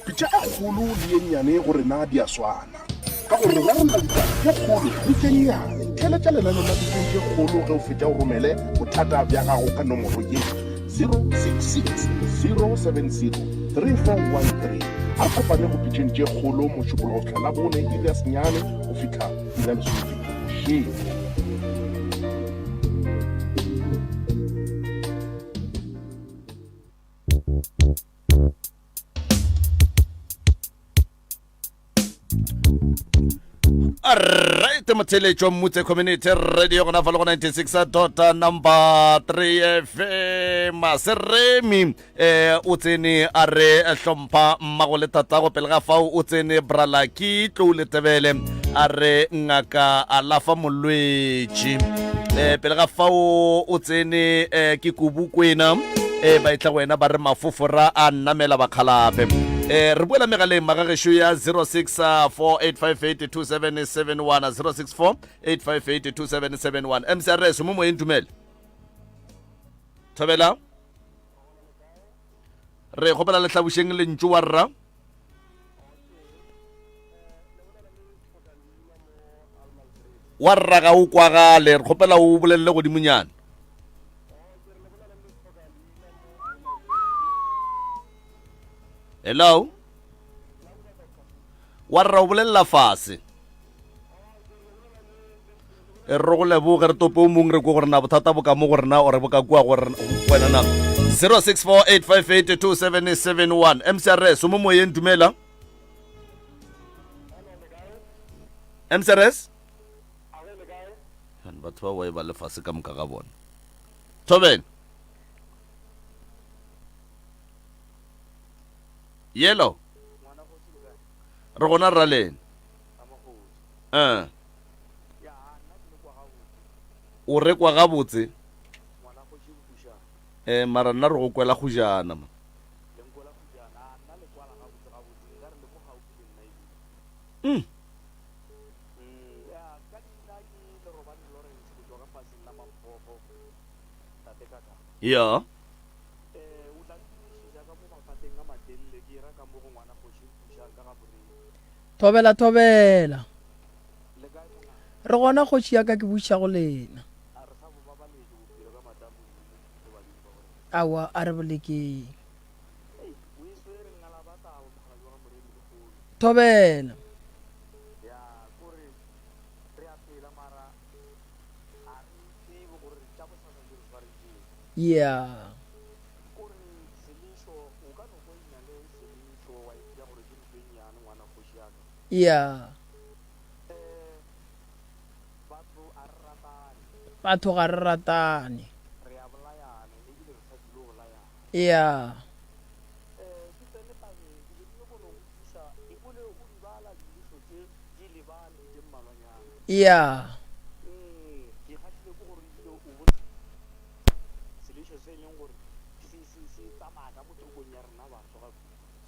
Pitša e kgolo le ye nnyane go rena di a swana, ka gore re rarolla ditaba tše kgolo le tše nnyane. Theeletša lenaneo la Pitšeng tše Kgolo ge o fetša o romele bothata bja gago ka nomoro ye, 066 070 3413. A re kopane go Pitšeng tše Kgolo Mošupologo go fihla Labone iri ya senyane go fihla iri ya lesomepedi bošego. Alright, motheletšo Mmutse Community Radio gona fa le go 96 dot number 3 FM Seremi eh o tsene a re hlompha mmago le tatago pele ga fao o tsene bralaki tlou le tebele a re ngaka alafa molwetši eh pele ga fao o tsene eh, ke kubukwena eh ba etla go wena ba re mafofora a nnamela bakgalape eh re boela megaleng magagešo ya 0648582771 0648582771 mcrs mo moyeng dumele thobela re kgopela lehlabušeng lentšu wa rra wa rra ga o kwagale re kgopela o bolelele godimonyana hello wa rra o bolelela fase E re go leboge re tope o mongwe re ko gore na bothata bo ka mo go rena ore bo ka kua go wena na 0648582771 mcrs o mo moyeng dumela mcrs batho ba wa ba lefase ka moka ga bona thobela yelo re gona rralene eh o rekwa gabotse eh mara nna re go kwela gojana ma mm. ya Thobela thobela. Re gona kgoši ya ka ke buša go lena. Aowa a re bolekeng. Thobela. Yeah. Yeah. Batho ga re ratane. Yeah. Yeah.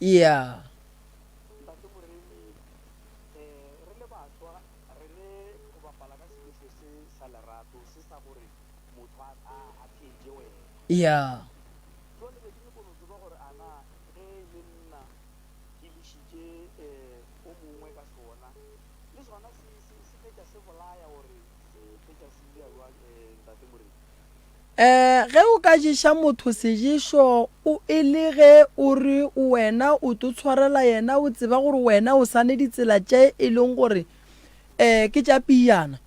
Yeah. Yeah. Um ge o ka ješa motho seješo o e le ge o re wena o tlo tshwarela yena o tseba gore wena o sa ne ditsela tše e leng gore. um ke tša piyana.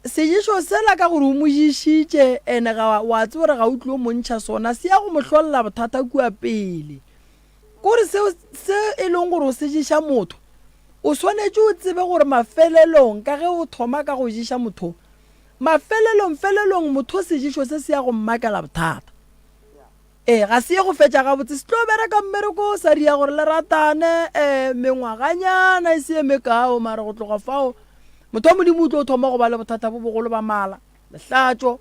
Seješo sela ka gore o mo ješitše ene ga wa tseba gore ga o tlilo mo ntšha sona, se ya go mo hlolela bothata kua pele. Kore seo se e leng gore o se ješa motho, o swanetše o tsebe gore mafelelong ka ge o thoma ka go ješa motho, mafelelong felelong motho seješo se se ya go mmakela bothata. Ee, ga se ye go fetša gabotse, se tlo bereka mmereko o sa ria gore le ratane um mengwaganyana e se ye mekao, mara go tloga fao motho wa Modimo o tlo thoma go ba le bothata bo bogolo ba mala, lehlatšo,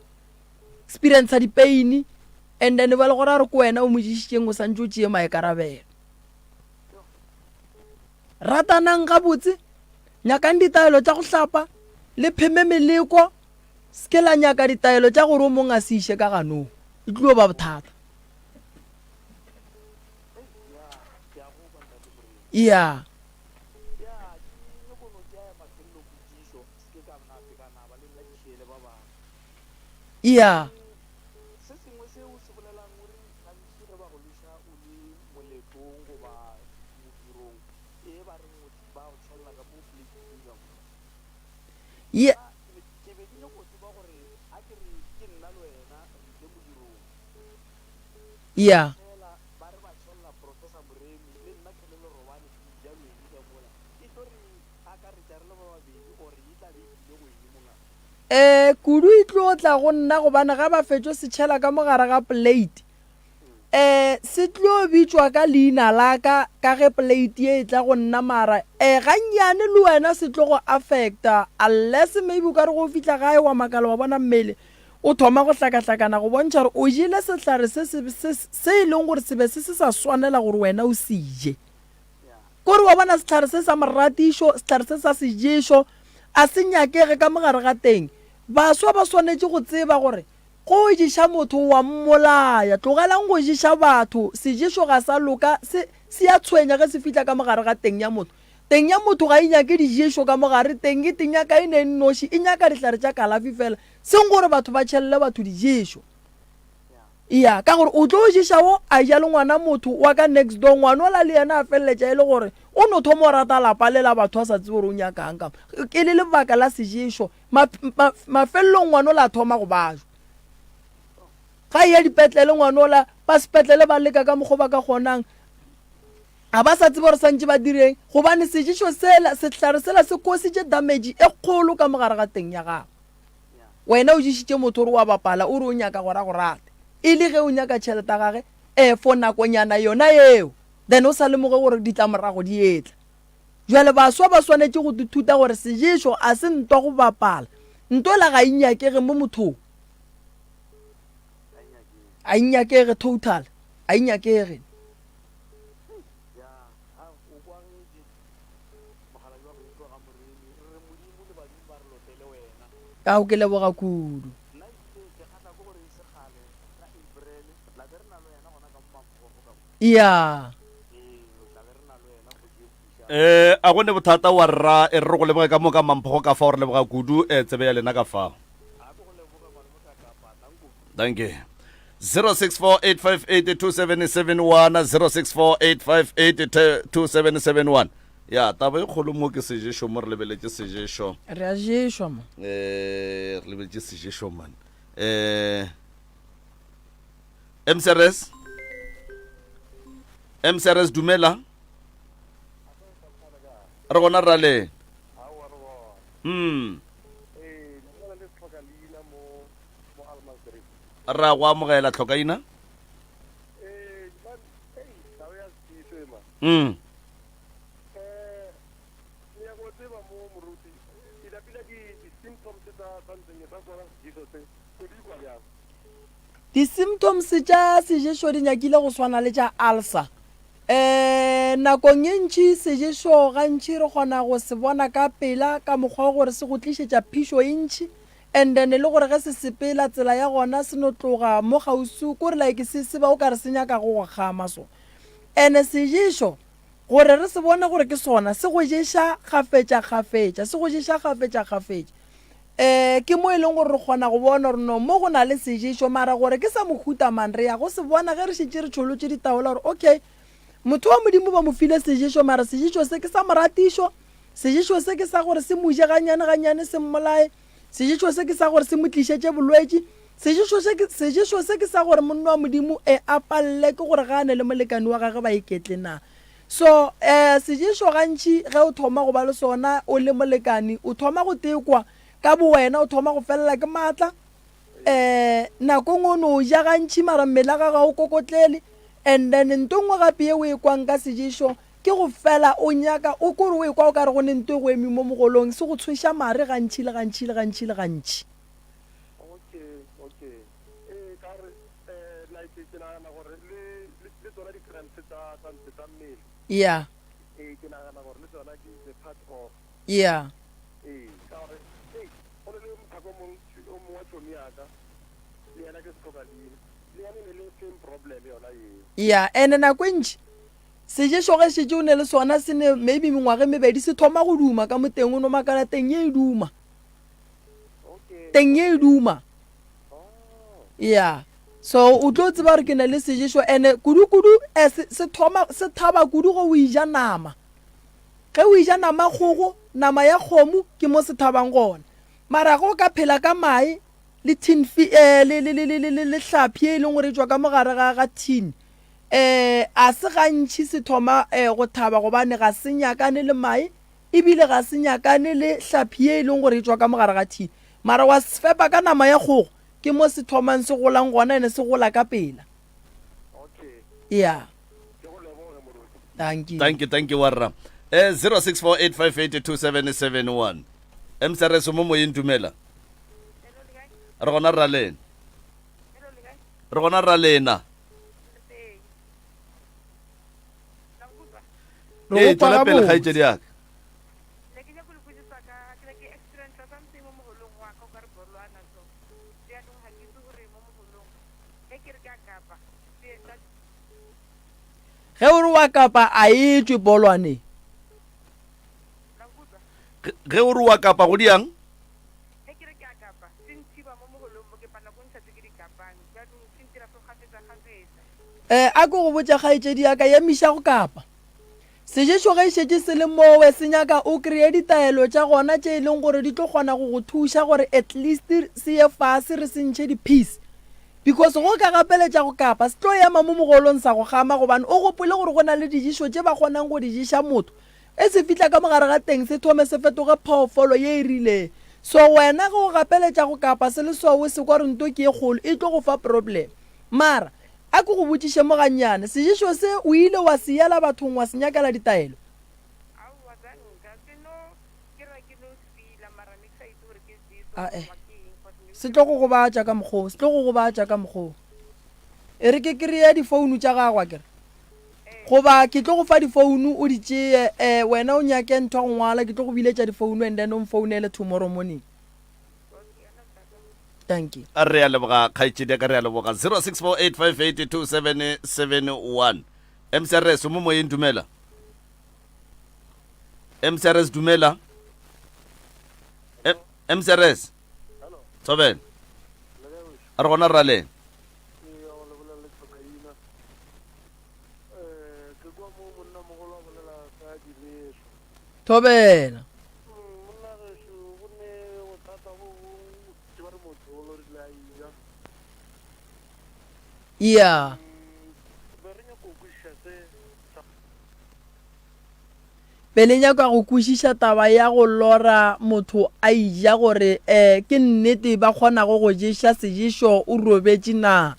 experience dipeini, and then ba le gore a re ko wena o mo ješitšeng o santse o tšee maikarabelo. Ratanang gabotse, nyakang ditaelo tša go hlapa, le pheme meleko. Se ke la nyaka ditaelo tša gore o mongwe a se iše ka ganong. E tlilo ba bothata. Ya. Ya. Ya. Ya. Eh, kudu e tlo tla go nna gobane ga ba fetšo se tšhela ka mo gare ga plate. Eh, se tlo bitšwa ka leina la ka ka ge plate ye e tla go nna mara eh gannyane le wena se tlo go affecta unless maybe o ka re go fihla gae wa makala wa bona mmele o thoma go hlakahlakana go bontšha gore o jele sehlare se se se se e leng gore se be se se sa swanela gore wena o se je. Kore wa bona sehlare se sa moratišo, sehlare se sa seješo a se nyakege ka mogare ga teng. Baswa ba swanetše go tseba gore Go ješa motho o a mmolaya. Tlogelang go ješa batho. Seješo ga sa loka, se, se a tshwenya ge se fihla ka mogare ga teng ya motho. Teng ya motho ga e nyake diješo ka mogare, teng e te nyaka e ne e nnoši, e nyaka dihlare tša kalafi fela, seng gore batho ba tšhelele batho diješo. Ya, ka gore o tlo ješa wo, a ja le ngwana motho wa ka next door, ngwanola le yena a feleletša e le gore o no thoma go rata lapa le la batho a sa tsebe gore o nyakang ka mo. E le lebaka la seješo. Ma, ma, mafelelong ngwanola a thoma go bajwa. Ga eya dipetlele ngwanola, ba sepetlele ba leka ka mokgwa ba ka kgonang. Ga ba sa tseba gore santše ba direng, gobane seješo sela, sehlare sela se kositše damage e kgolo ka mogare ga teng ya gago. Wena o ješitše motho o re wa bapala, o re o nyaka gore a go rate. E le ge o nyaka tšhelete ya gage, eh, for nakonyana yona yeo, then o sa lemoge gore ditlamorago di etla. Bjale baswa ba swanetše go ithuta gore seješo a se ntwa go bapala. Ntwela ga e nyakege mo mothong. A e nyakege total. A e nyakege. Ao ke leboga kudu. Ya. Eh, a go ne bothata wa rra e re go leboge ka moka mamphogo ka fao re leboga kudu eh, tsebe ya lena ka fao. Thank you. 0648582771 0648582771 ya taba e kgolo mo ke seješo mo re lebeletše seješo Re a ješwa mo. eh re lebeletše seješo man eh mcrs mcrs dumela re gona rale mm ra go amogela tlhokaina mm Di-symptoms tša seješo di nyakile go swana le tša ulcer. Um nakong ye ntši seješo gantši re kgona go se bona ka pela ka mokgwa wa gore se go tlišetša phišo e ntši and then le gore ge se sepela tsela ya gona se no tloga mo kgauswi kore like se se ba o kare se nyaka go go kgama so. And seješo gore re se bone gore ke sona se go ješa kgafetša-kgafetša, se go ješa kgafetša-kgafetša. Um ke mo e leng gore re kgona go bona gore no mo go na le seješo, mara gore ke sa mohuta mang re ya go se bona ge re šetše re tšholotše ditaola gore okay motho wa Modimo ba mo file seješo, mara seješo se ke sa moratišo. Seješo se ke sa gore se mo je gannyane gannyane se mmolaye. Seješo se ke sa gore se mo tlišetše bolwetši. Seješo se ke, seješo se ke sa gore monna wa Modimo e a palele ke gore ga a ne le molekani wa gagwe ba iketle na. So, eh, seješo gantši ge o thoma go ba le sona o le molekani, o thoma go tekwa ka bowena, o thoma go felela ke maatla. Eh, nako nngwe o no ja gantši mara mmele wa gago ga o kokotlele. And then nto nngwe gape ye o e kwang ka seješo ke go fela o nyaka, o kore o ekwa o ka re go ne nto e go eme mo mogolong, se go tshweša mare gantši le gantši le gantši le gantši. Okay, okay. Ee, ka gore eh, like ke nagana gore le le le tsona di-cramps tsa tsa ntse tsa mmele. Yeah. Ee, ke nagana gore le tsona ke the part of. Yeah. Ee, ka gore ei, go ne le mothaka o mong o mongwe wa tšhomi ya ka, le yena ke sehloka leina, le yena e ne le same problem yona yeo. Yeah, and nako e ntši seješo ge šetše o ne le sona se ne maybe mengwaga e mebedi se thoma go duma ka mo teng o no makala teng ye e duma. Teng ye e duma. Yeah. So o tlo tseba gore ke na le seješo ene kudu-kudu eh, se, se thoma se thaba kudu go o ija nama. Ge o ija nama kgogo, nama ya kgomo ke mo se thabang gona. Mara ge o ka phela ka mae le tin fi, eh, le, le, le, le, le, le hlaphi e leng gore e tšwa ka mogare ga, ga tin, eh, a se gantši se thoma eh, go thaba gobane ga se nyakane le mae E bile ga se nyakane le hlaphi ye e leng gore e tšwa ka mo gare ga thini. Mara wa se fepa ka nama ya kgogo, ke mo se thomang se golang gona ene se gola ka pela. Yeah. Dankie. Dankie, dankie warra. Eh 0648582771. MCRS mo moyeng dumela. Re gona rra lena. Re gona rra lena. Re Ee, go kwa tšwela pele gabotse. kgaetšedi ya ka. Ne ke nyako le botšiša ka ke ne ke experience something mo mogolong wa ka o ka re bolwana so jaanong ga ke itse gore mo mogolong ge ke re ke a kapa se etsa Ge o re wa kapa a e tšwe polwane. la nkutlwa Ge- Ge o re wa kapa go diang? ge ke re ke a kapa se nthiba mo mogolong mo ke palela ko ntšha tse ke di kapang jaanong se ntira so gafetsa gafetsa Eh, a ke go botša kgaetšedi ya ka, emiša go kapa. Seješo ge e šetše se le mowe se nyaka o kreye ditaelo tša gona tše e leng gore di tlo kgona go go thuša gore at least se ye fase re se ntšhe di-piece. Because ge o ka gapeletša go kapa se tlo ema mo mogolong sa go gama gobane o gopole gore go na le diješo tše ba kgonang go di ješa motho e se fihla ka mogare ga teng se thome se fetoge phoofolo ye e rileng. So wena ge o gapeletša go kapa se le sowe se kwa gore nto ke ye kgolo e tlo go fa problem. Mara, a ke go botšiše mo gannyane, seješo se o ile wa se yela bathong wa se nyakela ditaelo? Aowa, za nka ke no ke ra ke no fila mara ne ke sa itse gore ke jesu Ae, goba ke eng cause ne se tlo go gobatša ka mokgoo, se tlo go gobatša ka mokgoo. E re ke kreye difounu tša gago akere? Goba ke tlo go fa difounu o di tšeye, eh, wena o nyake ntho ya go ngwala, ke tlo go biletša difounu and then o mfounele tomorrow morning. Dankie. Re a leboga kgaetšedi ya ka, re a leboga. 0648582771. MCRS o mo moyeng dumela. MCRS dumela. MCRS. Thobela. Re gona rra lena. Thobela. Ya. Be le nyaka go kwešiša taba ya go lora motho a ija gore um ke nnete ba kgonago go ješa seješo o robetše na?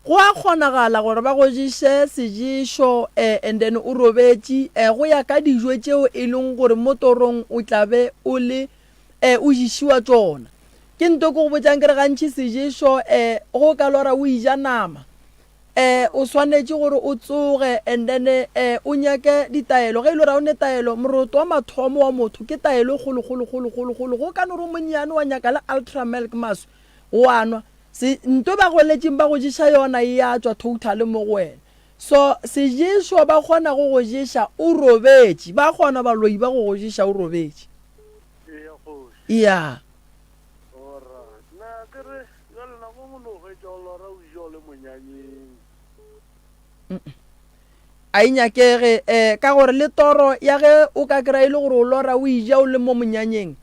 Go a kgonagala gore ba go ješe seješo eh, and then o robetše eh, go ya ka dijo tšeo e leng gore mo torong o tla be o le eh, o ješiwa tšona. Ke nto ke go botšang ke re gantši seješo eh, go ka lora o eja nama eh, o swanetše gore o tsoge and then eh, o nyake ditaelo. Ge e le gore ga o ne taelo, moroto wa mathomo wa motho ke taelo e kgolo kgolo kgolo kgolo kgolo. Go ka no re o monnyane wa nyaka le ultra milk maswi wa nwa. Se, nto ba goletšeng ba go ješa yona e a tšwa totally mo go wena. So, seješo ba kgona go go ješa o robetše. Ba kgona baloi ba go go ješa o robetše. Eya kgoši. Ya. Alright. Na ke re, bjale nako nngwe no hwetša o lora o ja o le monyanyeng. A e nyakege, um ka gore le toro ya ge o ka kry-a e le gore o lora o eja o le mo monyanyeng.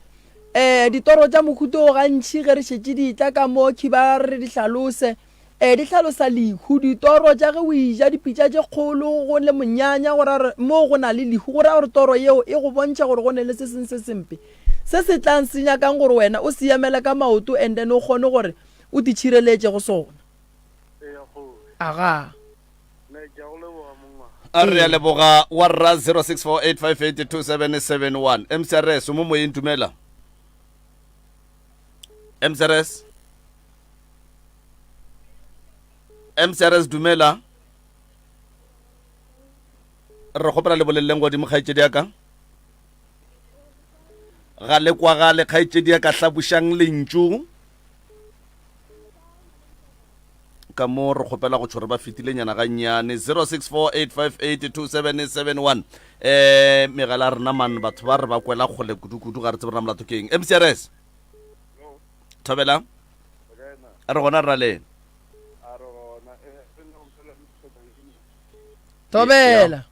Um ditoro tša mohuta o gantši ge re šetše di etla ka mo khiba re di hlalose, um di hlalosa lehu. Ditoro tša ge o eja dipitša tše kgolo go le monyanya go ra gore mo go na le lehu, go ra gore toro yeo e go bontšha gore go ne le se sengwe se sempe se se tlang se nyakang gore wena o se emele ka maoto and then o kgone gore o titšhireletše go sona. Agaa. A re a leboga wa rra 0648582771 mcrs o mo moyeng dumela mcrs mcrs dumela re kgopela le boleleleng godimo kgaetšedi ya ka ga le kwagale kgaetšedi ya ka hlabošang lentšu ka mo re kgopela go tšhore ba fetile nyana gannyane 0648582771 eh megala rena man batho ba re ba kwela kgole kudu-kudu ga re tsebe rena molato ke eng mcrs thobela re gona rra lena thobela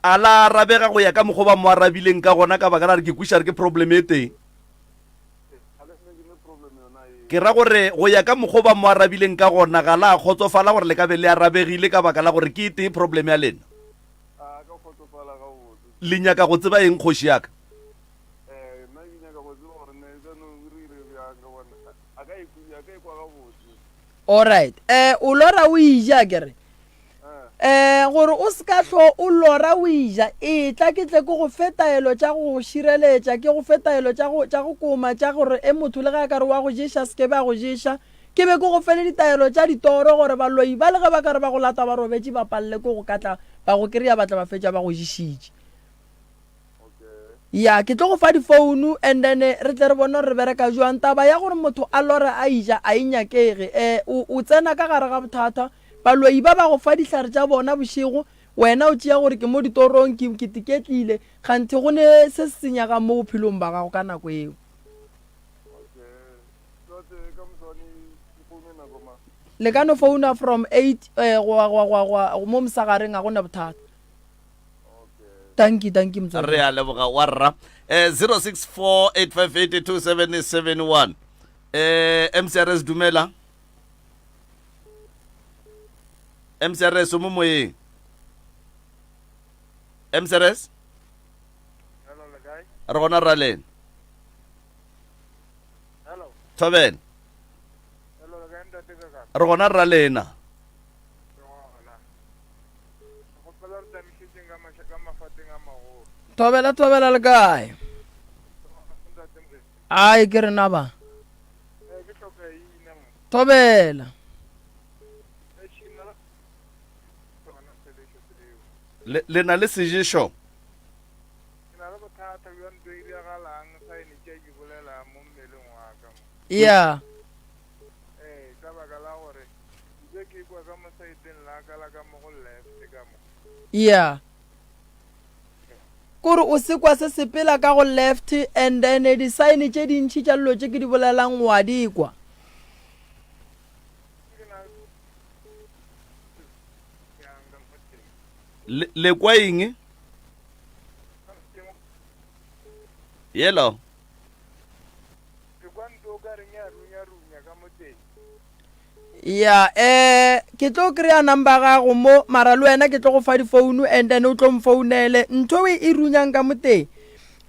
A la arabega go ya ka mokgwa ba mo arabileng ka gona ka baka la re ke kwiša re ke problem e teng. Ke ra gore go ya ka mokgwa ba mo arabileng ka gona ga la kgotsofala gore le ka be le arabegile ka baka la gore ke e tee problem ya lena. Le nyaka go tseba eng kgoši ya ka? Alright. Eh o lora o ija ke re. Eh gore o se ka hlo o lora o ija etla ke tle ke go fe taelo tša go go šireletša ke go fe taelo tša go tša go koma tša gore e motho le ge a ka re wa go ješa se ke be a go ješa ke be ke go fe le ditaelo tša ditoro gore baloi ba le ge ba ka re ba go lata ba robetše ba palele ke go ka tla ba go kry-a ba tla ba fetša ba go ješitše. Ya, ke tlo go fa difounu and then re tle re bone gore re bereka jwang. Taba ya gore motho a lore a ija a e nyakege. Eh, o, o tsena ka gare ga bothata. Baloi ba ba go fa dihlare tša bona bošego, wena o tšea gore ke mo ditorong, ke, ke tiketlile, kganthe go ne se se senyagang mo bophelong ba gago ka nako eo. Le ka no founa from 8 eh, go ya, go ya, go ya, go ya, mo mosagareng, ga go na bothata. Dankie, dankie motswadi. Re a leboga wa rra. Eh 0648582771. Eh MCRS dumela. MCRS o mo moyeng. MCRS? Hello, le kae? Re gona ra lena. Hello. Thobela. Hello, le kae ntate Kakana? Re gona ra lena. Thobela thobela le kae? Ai ke rena ba. Thobela. Le le na le seješo? Yeah. Nke ke kwa ka mo saeteng la ka la ka mo go left ka mo. Yeah. Kore o se kwa se sepela ka go left and then di sign tše dintši tša dilo tše ke di bolelang wa di kwa. Le, le kwa eng? Yellow. Ke kwa ntho o ka reng ya runya-runya ka mo teng. Ya, eh, ke tlo kry-a number gago mo, mara le wena ke tlo go fa difounu and then o tlo mfounele. Ntho e e runyang ka mo teng,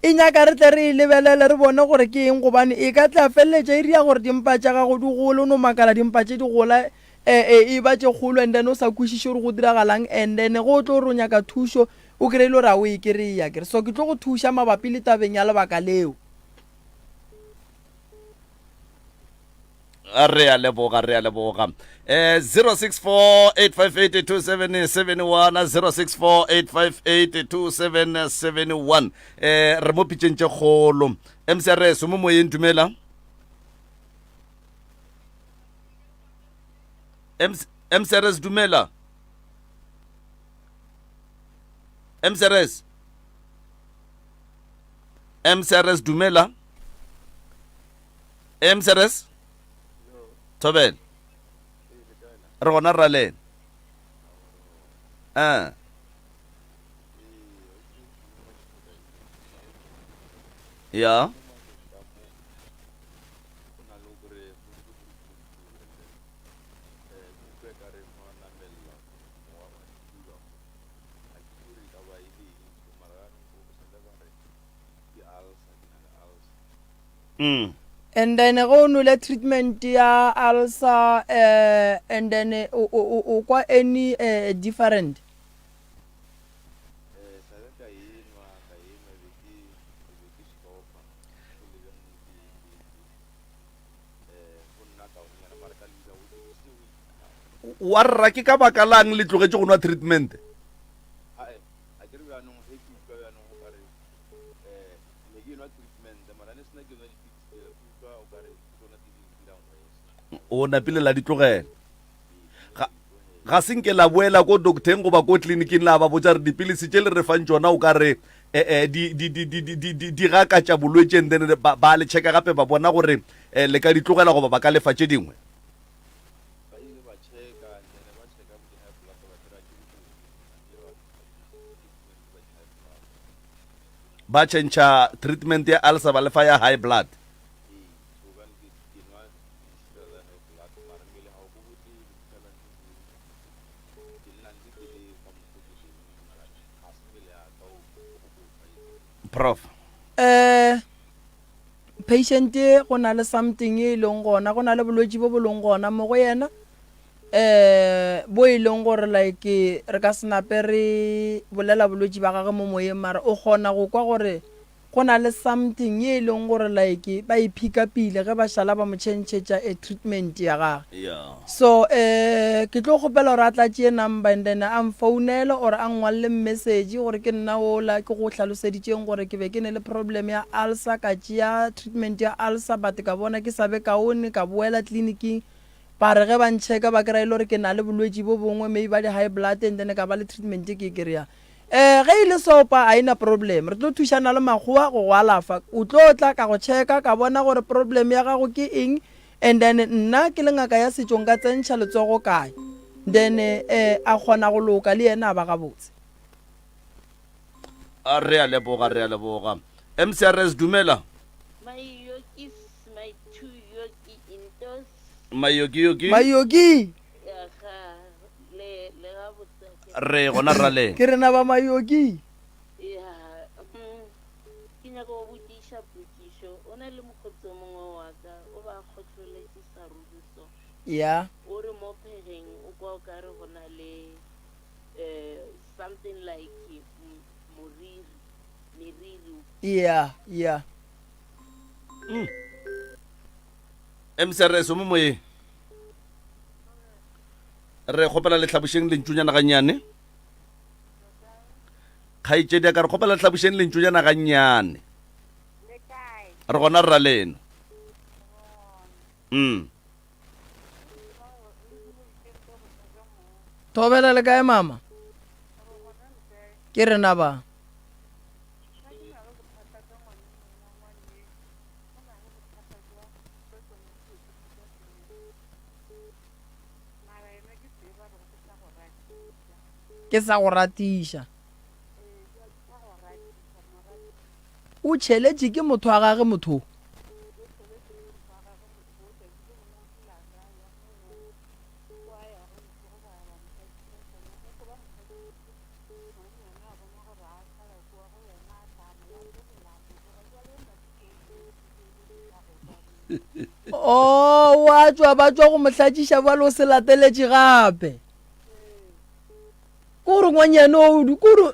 e nyaka re tle re e lebelele re bone gore ke eng gobane e ka tla feleletša e ria gore dimpa tša gago di gole, o no makala dimpa tše di gola eh, eh, e ba tše kgolo and then o sa kwešiše gore go diragalang and then ge o tlo re o nyaka thušo o kry-e le gore ga o e kry-e akere. So ke tlo go thuša mabapi le tabeng ya lebaka leo. Re a leboga, re a leboga. Eh 0648582771 0648582771 eh re mo pitšeng tše kgolo. MCRS o mo moyeng dumela. MCRS dumela. MCRS MCRS dumela. MCRS. Thobela. Re gona rra lena. Ah. Ya. Mm. And then ge o nole treatment ya ulcer uh, and then o, o, o kwa any uh, different? Wa rra ke ka baka lang le tlogetše go nwa treatment? O napile la di tlogela. Ga, ga se nke la boela ko docteng goba ko tleliniking la ba botša re dipilisi tše le re fang tšona o ka re eh, eh, di, di, di, di, di, di, di, di gakatša bolwetšeng then ba, ba le checka gape ba bona gore eh, le ka di tlogela goba ba ka lefa tše dingwe. Ba tšhentšha treatment ya ulcer ba lefa ya high blood. Prof. Eh patient go na le something e leng gona go na le bolwetši bo bo leng gona mo go yena um bo e leng gore like re ka se nape re bolela bolwetši ba gage mo moyeng mara o kgona go kwa gore go na le something ye e leng gore like ba e pick-upile ge ba šala ba mo change-etša a treatment ya gage. So um ke tlo kgopela gore a tla tšee number and then a mfounele or a nngwalele message gore ke nna ola ke go hlaloseditšeng gore ke be ke ne le problem ya ulcer ka tšea treatment ya ulcer but ka bona ke sa be kaone ka boela clinic-ing Ba re ge ba ncheka ba kry-a e le gore ke na le bolwetši bo bongwe maybe ba di-high blood and then ka ba le treatment ke e kry-ang. Um ge e le sopa ga e na problem, re tlo thušana le makgowa go go alafa. O tlo tla ka go checka ka bona gore problem ya gago ke eng and then nna ke le ngaka ya setšo nka tsentšha letsogo kae then um a kgona go loka le yena a ba gabotse. A re a leboga, re a leboga. MCRS dumela. My yokis, my two yoki intos. Mayokiyoki. Mayoki. Aga, le le gabotse ke. Re gona raleng. Ke rena ba Mayoki. Ya, mm, ke nyaka go botšiša potšišo. O na le mokgotsi o mongwe wa ka, o ba kgohloletše sa ruri so. Ya. O re mo phegeng o kwa o ka re go na le eh something like moriri, meriri. Ya, ya. Mm. MCRS o mo moyeng. Re kgopela le hlabošeng lentšunyana gannyane. Kgaetšedi ya ka re kgopela le hlabošeng lentšunyana gannyane. Re gona rra leno. Mm. Thobela le kae mama? Ke rena ba. Ke sa go ratiša. O tšheletše ke motho wa gage motho. Oh, wa tšwa ba tšwa go mo hlatšiša bjale o se lateletše gape. Ko gore ngwanyane o kore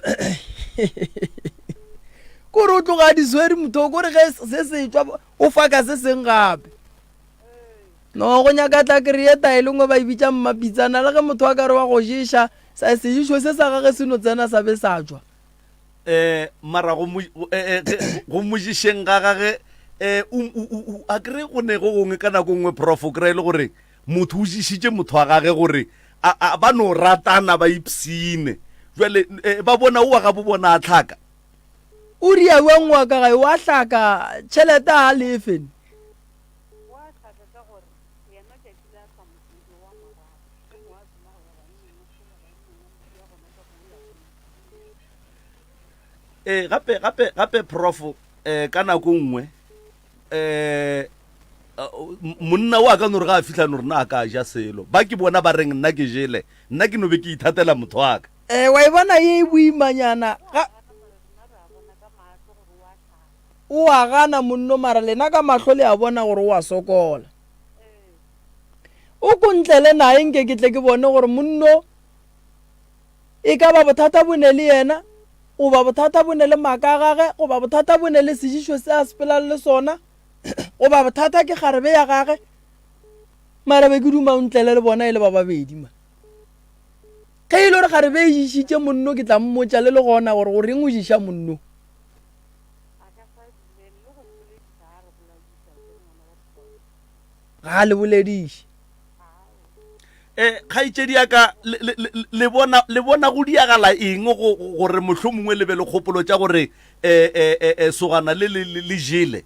kore o tloga a di swere motho kore ge se se tšwa o faka se seng gape. No go nyaka tla kry-e e le nngwe ba e bitša mmapitsana le ge motho a ka re wa go ješa sa sejišo se sa gage se no tsena sa be sa tšwa. Eh, mara go mo eh, eh, go mo ješeng ga gage eh o a kry go ne go gongwe ka nako nngwe prof o kry e le gore motho o ješitše motho wa gage gore a ba no ratana ba ipsine jale eh, ba bona o wa ga bo bona a tlhaka o ria bjang wa ka gae wa hlaka tšhelete a lefe Wa hlaka ka gore yena tšatši la. Eh gape gape gape prof eh ka nako nngwe eh monna wa ka no re ga a fihla no re na a ka ja selo ba ke bona ba reng nna ke jele nna ke no be ke ithatela motho wa ka. Eh wa e bona ye e boimanyana ga o a gana monno mara lena ka mahlo le a bona gore o a sokola. O ko ntlele naye nke ke tle ke bone gore monno E ka ba bothata bo ne le yena, goba bothata bo ne le maaka a gage, goba bothata bo ne le sejišo se a sepelang le sona, goba bothata ke kgarebe ya gage. Mara be ke duma o ntlele le bona e le ba babedi ma. Ge e le gore kgarebe e jišitše monno ke tla mmotša le le gona gore goreng o jiša monno. Ga a le bolediše. Eh, kgaetšedi ya ka le, le, le, le bona le bona go diagala eng go gore mohlomongwe le be le kgopolo tša gore eh, eh, eh, eh, sogana le le, le, le jele?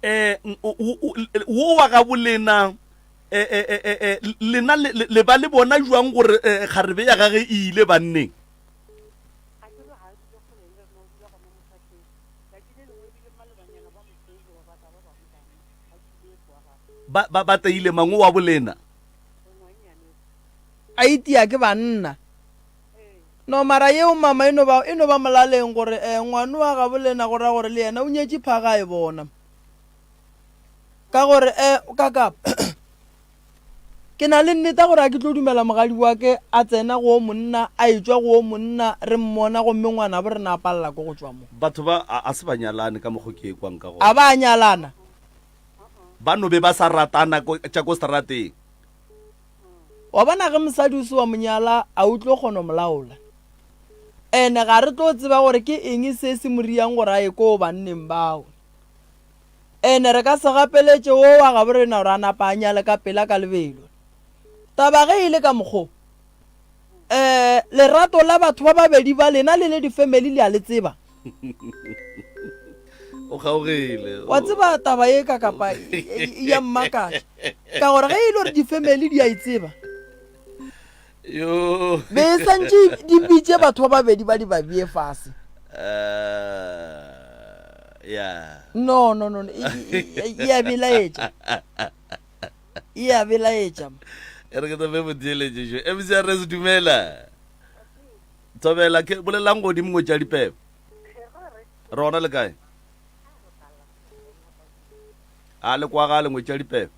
Eh, wo wa gabolena E, e, e, e, e, lena le, le, le ba le bona jwang gore e, kgarebe ya gage e ile banneng? Ba, ba, ba teile mangwe wa bolena. A itia ke banna. No mara yeo mama e no ba e no ba molaleng gore eh, ngwano wa gabo lena go ra gore le yena o nyetše phaga a e bona. Ka gore eh, kaka ke na le nneta gore a ke tlo dumela mogadi wa ke a tsena go o monna a etšwa go o monna re mmona gomme ngwanabo rena a palela ko go tšwa mo. Batho ba a, a se ba nyalane ka mokgo ke ekwang ka A gona. ba nyalana? Ba no be ba sa ratana ko, tša ko seterateng. Wa bona ge mosadi o se wa mo nyala a o tlo kgona mo laola. Ene ga re tlo tseba gore ke eng se se mo riang gore a ye koo banneng bao. Ene re ka se gapeletše wo wa gabo rena gore a napa a nyale ka pela ka lebelo. Taba ge e le ka mokgo, um lerato la batho ba babedi ba lena le le di-family le a le tseba. O kgaogile. Wa tseba taba ye ka kapa e ya mmakatša. Ka gore ge e le gore di-family di a e tseba, Yo. Be e santše di bitše batho ba babedi ba di ba bee fase. Uh, yeah. No, no, no, e, e, e, e a belaetša. E a belaetša. E re ke tape motheeletše šo. MCRS dumela. Thobela ke bolelang godimo ngwe tša dipepe. Re gona le kae? A le kwagale ngwe tša dipepe.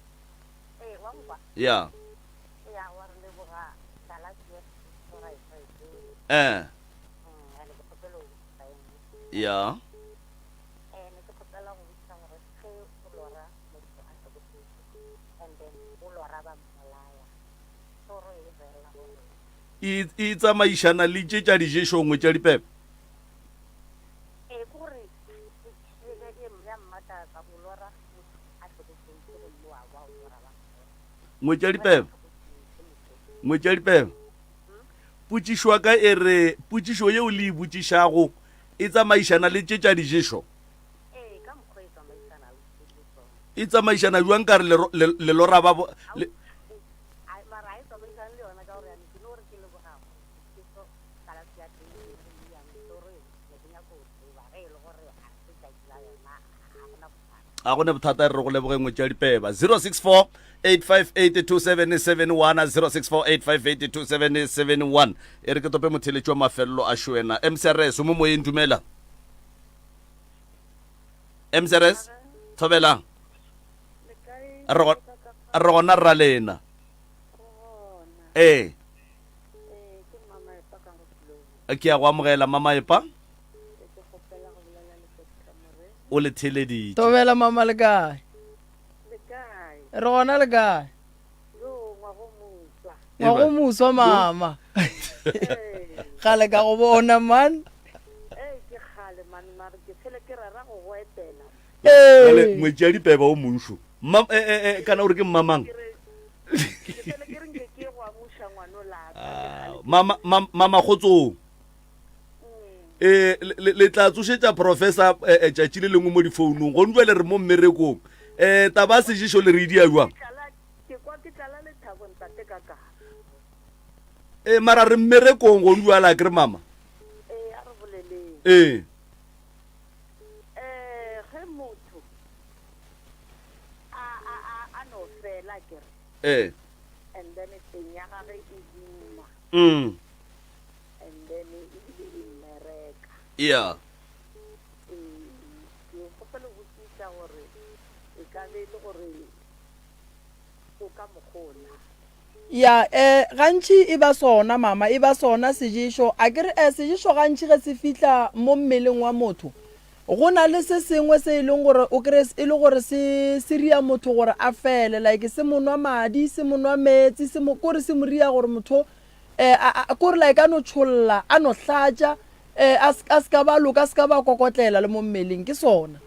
Ya. Eh. Ya. E e tsamaišana le tše tša diješongwe tša dipepe. Ngwetšadipeba, Ngwetšadipeba, potšišo ya ka e re, potšišo yeo le e botšišago e tsamaišana le tše tša diješo? E tsamaišana bjang ka re lelora ba le, A go ne bothata re re go leboge ngwetši ya dipeba 064 858 2771 064 858 2771 e re ke tope motheletši wa mafelelo a šoena mcrs o mo moyeng dumela mcrs thobelang re gona rra lena ee ke ya go amogela mamaepa O le theeleditše. Thobela mama le kae? Le kae? Re gona le kae? Yo ngwago moswa. Ngwago moswa mama. Kgale ka go bona man. Ee ke kgale man mare ke fele ke rera go go etela. Ee. Ngwetši ya dipeba o monšo. Mma eh eh eh kana o re ke mmamang? Ke fele ke re nke ke go amuša ngwano la ka. Mama mama kgotsong. Eh le le tla tsošetša professor eh, eh, tšatši le lengwe mo difounung. Gone jwale re mo mmerekong. Eh taba ya seješo le re e dia jwang? Ke kwa ke tlala lethabo ntate ka ka. Eh mara re mmerekong gone jwale a kere mama. Ee a re boleleng. Ee. Eh ge motho a a a a no fela ke re. Eh. And then teng ya gage e duma. Mm. And then ebile e mmereka. Yeah. Ee, ke kgopela go botšiša gore e ka be e le gore o ka mokgona. Ya, eh, gantši e ba sona, mama, e ba sona seješo. A ke re, eh, seješo gantši ge se fihla mo mmeleng wa motho, go na le se sengwe se e leng gore o kry-e e le gore se, se ria motho gore a fele, like se mo nwa madi, se mo nwa meetse, se mo, kore se mo ria gore motho eh, a, a, kore like a no tšholla, a no hlatša, eh, a, a se ka ba loka, a se ka ba kokotlela le mo mmeleng, ke sona.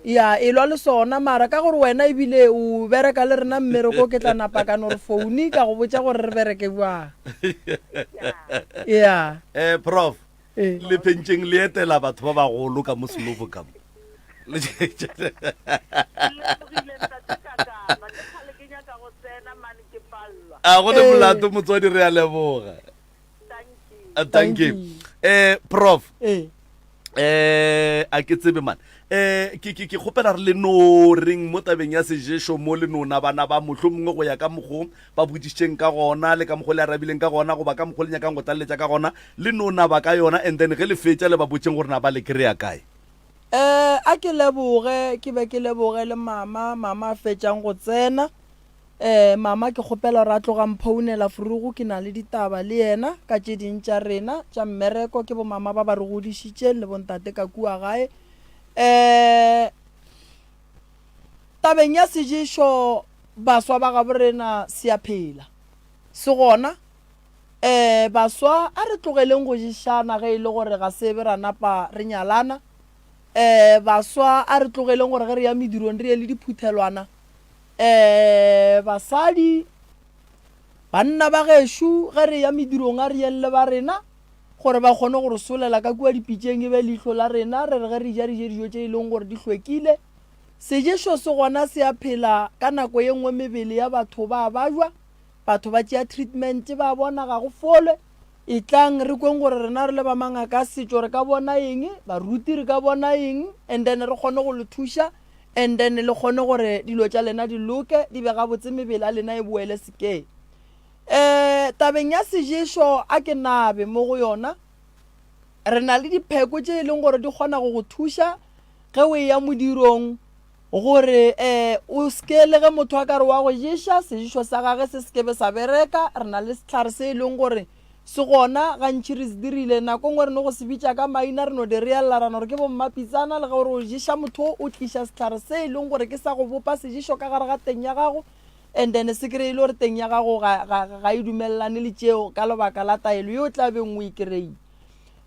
Ya, elwa le sona, mara ka gore wena ebile o bereka le rena mmereko, ke tla napa ka no re foune ka go botša gore re bereke bjang. Ya. Eh, prof, Eh. le phentšeng le etela batho ba bagolo ka mo Slovo ka mo. A go ne Eh. molato motswadi re a leboga. Ah, Thank you. Eh, prof. Eh. Eh, a ke tsebe man. Eh, ke ke ke kgopela re le no reng mo tabeng ya seješo mo le nona bana ba mohlomongwe go ya ka mokgo ba botšišitšeng ka gona le ka mokgo le arabileng ka gona goba ka mokgo le nyakang go tlaleletša ka gona le no naba ka yona and then ge le fetša le ba botšeng gore na ba le kry-a kae. Eh, a ke leboge, ke be ke leboge le mama, mama a fetšang go tsena. Eh, mama ke kgopela gore a tloga mphounela Frugu ke na le ditaba le yena ka tše ding tša rena tša mmereko ke bomama ba ba re godišitšeng le bontate ka kua gae. Eh, tabeng ya seješo baswa ba gabo rena se a phela. Se gona. Eh, baswa a re tlogeleng go ješana ge e le gore ga se be ra napa re nyalana. Eh, baswa a re tlogeleng gore ge re ya medirong re ye le diphuthelwana. Ee, basadi, banna ba gešo, ge re eya medirong a re yeng le ba rena, gore ba kgone go re solela ka kua dipitšeng e be leihlo la rena, re re ge re ja re je dijo tše e leng gore di hlwekile. Seješo se gona se a phela, ka nako ye nngwe mebele ya batho ba a bajwa, batho ba tšea treatment ba bona ga go fole. Etlang re kweng gore rena re le ba mangaka a setšo re ka bona eng, baruti re ka bona eng, and then re kgone go le thuša. And then le kgone gore dilo tša lena di loke, di be gabotse, mebele a lena e boele sekeng. Um tabeng ya seješo a ke nabe mo go yona. Re na le dipheko tše e leng gore di kgona go go thuša ge o eya modirong gore um o seke le ge motho a ka re wa go ješa, seješo sa gage se se ke be sa bereka. Re na le sehlare se e leng gore Se gona, gantši re se dirile. Nako nngwe re no go se bitša ka maina, re no di reella ra no re ke bommapitsana. Le ge o re o ješa motho, o tliša sehlare se e leng gore ke sa go bopa seješo ka gare ga teng ya gago, and then se kry-e le gore teng ya gago ga, ga, ga e dumelelane le tšeo ka lebaka la taelo ye o tla beng o e kry-ile.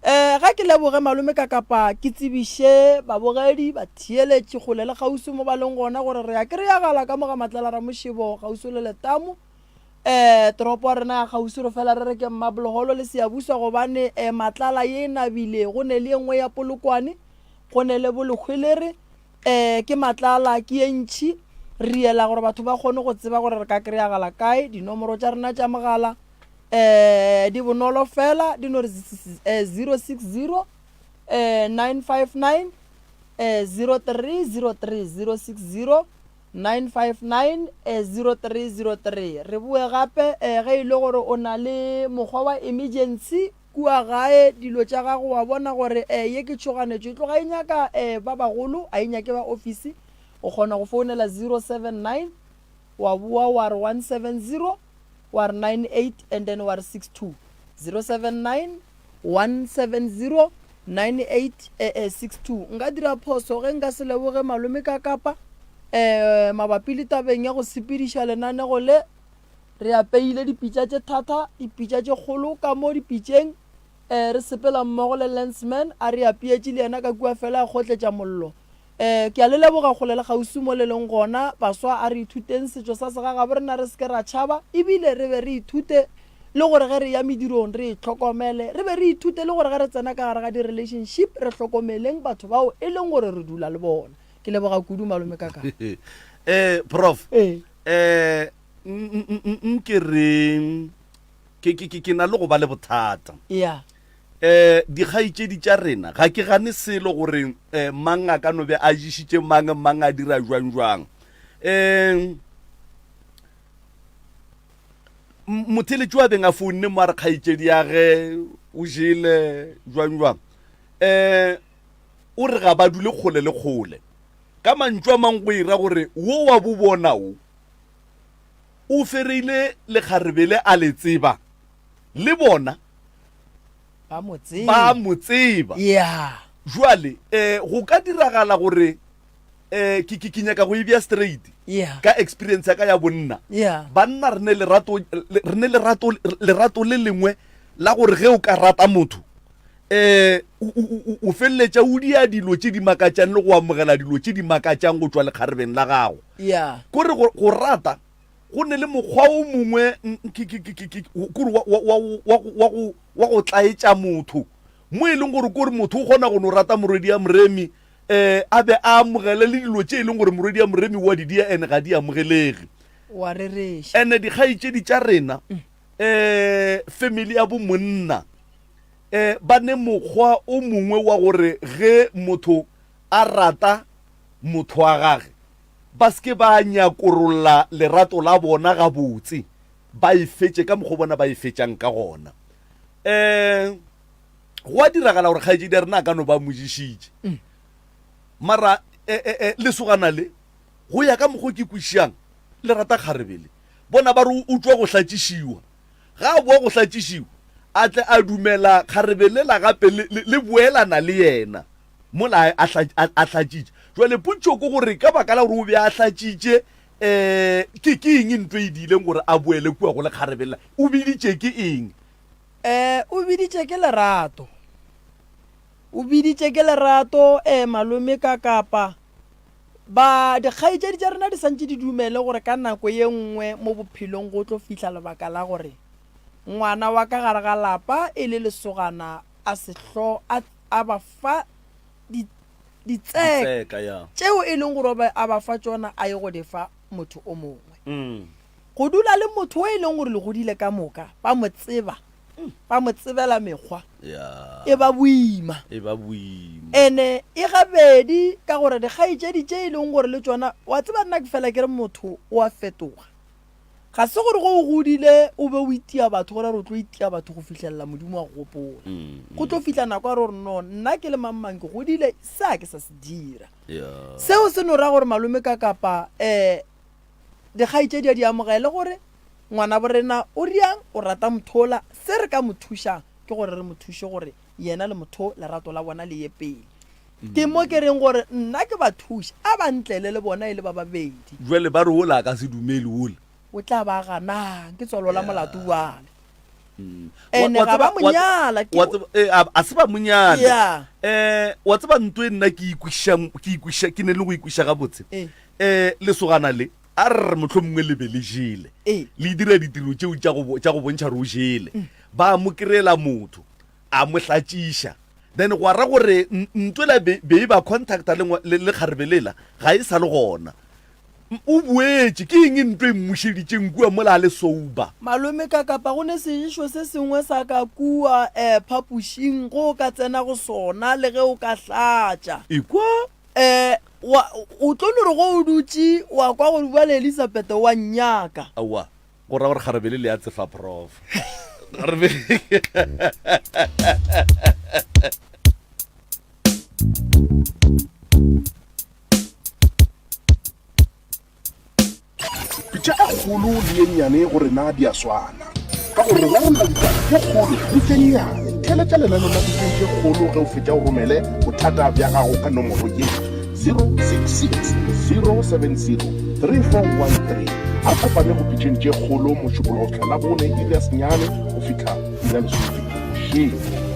Um ga ke leboge malome ka kapa ke tsebiše babogedi, batheeletši kgole le kgauswi mo ba leng gona gore re ya kry-agala ka mo ga Matlala Ramošebo kgauswi le letamo. Eh, toropo ya rena ya kgauswi re fela re re ke Mmabologolo le Siyabuswa gobane eh, Matlala ye e nabile go ne le ye nngwe ya Polokwane, go ne le Bolehwelere, eh, ke Matlala ke ye ntšhi. Re riela gore batho ba kgone go tseba gore re ka kry-agala kae. Dinomoro tša rena tša mogala eh, di bonolo fela, di no re 060 eh, 959 eh, 0303 060 959 0303. Re boe gape ge e le gore o na le mokgwa wa emergency kua gae, dilo tša gago wa bona gore ye ke tšhoganetšo e tloga e nyaka ba bagolo, a e nyake ba ofisi, o kgona go founela 079 wa boa wa re 170 wa re 98 and then wa re 62. 079 170 9862. Nka dira phoso ge nka se leboge malome ka kapa um mabapi le tabeng ya go sepediša lenanego le. Re apeile dipitša tše thata, dipitša tše kgolo ka mo dipitšeng. Um re sepela mmogo le Lensman, a re apeetše le yena ka kua fela a kgotletša mollo. Um ke a le leboga kgole le kgauswi mo le leng gona. Baswa, a re ithuteng setšo sa segagabo rena re se ke ra tšhaba, ebile re be re ithute. Le gore ge re ya medirong re e hlokomele, re be re ithute le gore ge re tsena ka gare ga di-relationship re hlokomeleng batho bao e leng gore re dula le bona. Ke leboga kudu malome Kaka. Eh, prof. Ee. Eh, nke re ke ke ke na le go ba le bothata. Yeah. Eh, dikgaetšedi tša rena ga ke gane selo gore eh, mang a ka no be a ješitše mang mang a dira jwang jwang. Eh, motheletši wa beng a founne mo a re kgaetšedi ya ge o jele jwang jwang um o re ga ba dule kgole le kgole ka mantšu a mang go ira gore wo wa bo bona o o fereile lekgarebele a le tseba le bona ba mo tseba ba mo tseba yeah jwale um go ka diragala gore eh ke ke ke nyaka go e bea straight yeah ka experience ya ka ya bonna yeah banna re ne lerato re ne lerato lerato le lengwe la gore ge o ka rata motho eh o feleletša o dia dilo tše di makatšang le go amogela dilo tše di makatšang go tšwa lekgarebeng la gago yeah kore go rata go ne le mokgwa o mongwe kore wa go tlaetša motho mo e leng gore kore motho o kgona go no rata morwedi ya moremi um a be a amogele le dilo tše e leng gore morwedi ya moremi wa di dia ene ga di amogelege. Wa rereša. Ene dikgaetšedi tša rena um family ya bo monna um ba ne mokgwa o mongwe wa gore ge motho a rata motho wa gage ba se ke ba nyakorolla lerato la bona gabotse ba e fetše ka mokgwa bona ba e fetšang ka gona. Um go a diragala gore kgaetšedi ya rena a ka no ba mojišitše mm. mara e, e, e, lesogana le go ya ka mokgwa ke kwešišang le rata kgarebele bona ba re o tšwa go hlatšišiwa ga a boa go hlatšišiwa a tle a dumela kgarebele la gape le boelana le yena mola a hlatšitše jale potšo ke gore ka baka la gore o be a hlatšitše um ke ke eng ntho e diileng gore a boele kua go le kgarebele o biditše ke eng Eh, o biditše ke lerato. O biditše ke lerato, eh, malome ka kapa. Ba, dikgaetšedi tša rena di santše di dumele gore ka nako ye nngwe mo bophelong go tlo fihla lebaka la gore ngwana wa ka gare ga lapa e le lesogana a se hlo, a, a ba fa di, ditseka Ditseka, ya. tšeo e leng gore o be a ba fa tšona a ye go di fa motho o mongwe. Mm. Go dula le motho o e leng gore le godile ka moka, ba mo tseba, ba mo tsebela mekgwa, e ba boima. E ba boima. Ene e gabedi ka gore dikgaetšedi tše e leng gore le tšona, wa tseba nna ke fela ke re motho o a fetoga. Ga se gore ge o godile o be o itia batho go ra gore o tlo itia batho go fihlelela Modimo wa go gopola. Go tlo fihla nako ya gore no nna ke le mang mang ke godile se a ke sa se dira. Seo se no ra gore malome ka kapa um Dikgaetšedi a di amogele gore ngwanabo rena o riang, o rata mothola. Se re ka mo thušang ke gore re mo thuše gore yena le motho lerato la bona le ye pele. Ke mo ke reng gore nna ke ba thuše, a ba ntlele le bona e le ba babedi. Jwale ba re wola a ka se dumele wola. O tla ba ganang? Ke tswalo la molato bjale. Mm. Ene ga ba mo nyala. Eh, a se ba mo nyala. Yeah. Eh, wa tseba nto e nna ke ikwiša ke ikwiša ke ne le go ikwiša gabotse. Eh. Eh, lesogana le a re re mohlomongwe le be le jele. Eh. Le dira ditiro tšeo tša go tša go bontšha gore o jele. Mm. Ba mo kry-ela motho a mo hlatšiša. Then gwa ra gore nto la be be e ba contacta le le kgarebe lela ga e sa le gona. O boetše, ke eng nto e mmušeditšeng kua mola a le sober? Malome ka kapa go ne seješo se sengwe sa ka kua eh, phapošing go o ka tsena go sona le ge o ka hlatša. Ekwa. Eh, wa, o tlo no re go o dutše wa kwa gore bjale Elisabeth wa nnyaka. Aowa, go ra gore kgarebe le le a tsefa prof. Kgarebe. Pitša e kgolo le ye nnyane go rena di a swana, ka gore re rarolla ditaba tše kgolo le tše nnyane. Theeletša lenaneo la Pitšeng tše Kgolo ge o fetša o romele bothata bja gago ka nomoro ye, 066 070 3413. A re kopane go Pitšeng tše Kgolo Mošupologo go fihla Labone iri ya senyane go fihla iri ya lesomepedi bošego.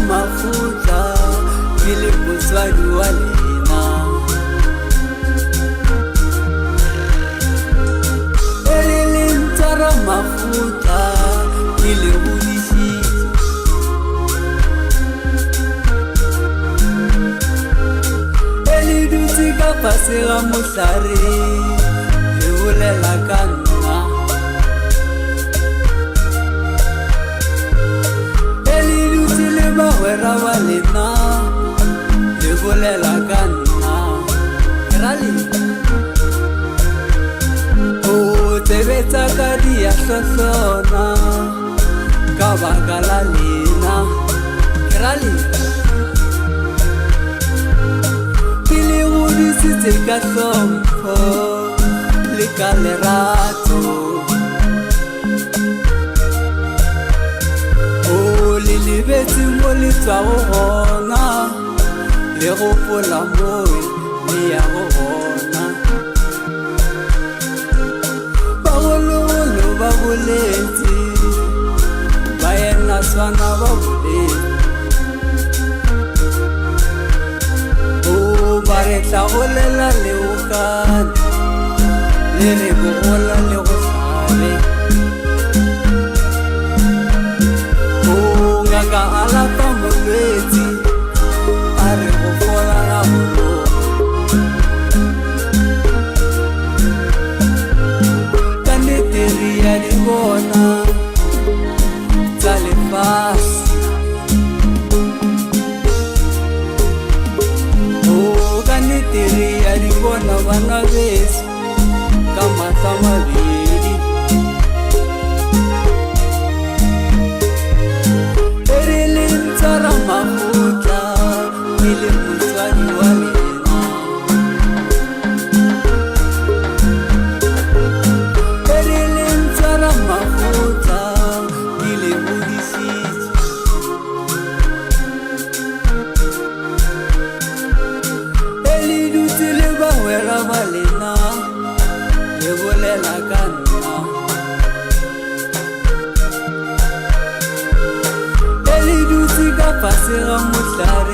makgotla ke le motswadi wa lena. E le le ntshwara makgotla ke le godišitše. E le dutse ka fase ga mohlare le bolela ka nna. E le dutse le bagwera ba lena le bolela ka nna. Ke ra lena. O tsebe tsa ka di a hlohlona ka baka la lena. Ke ra lena. Ke le godisitse ka hlompho le ka lerato. O le lebetse mo le tswago gona, le gopola mo le yago gona. Bagologolo ba boletse, ba ena swana ba boletse. O ba re tla golela leokane, le re bogola le go hlabe. O ngaka alafa molwetsi, a re go fola ga boloka. Ka nnete re a di bona tsa lefase. O ka nnete re a di bona bana beso ka mahlo a mabedi. E re le ntshwara makgotla ke le motswadi wa lena. E re le ntshwara makgotla ke le godišitše. E le dutse le bagwera ba lena le bolela ka nna. E le dutse ka fase ga mohlare.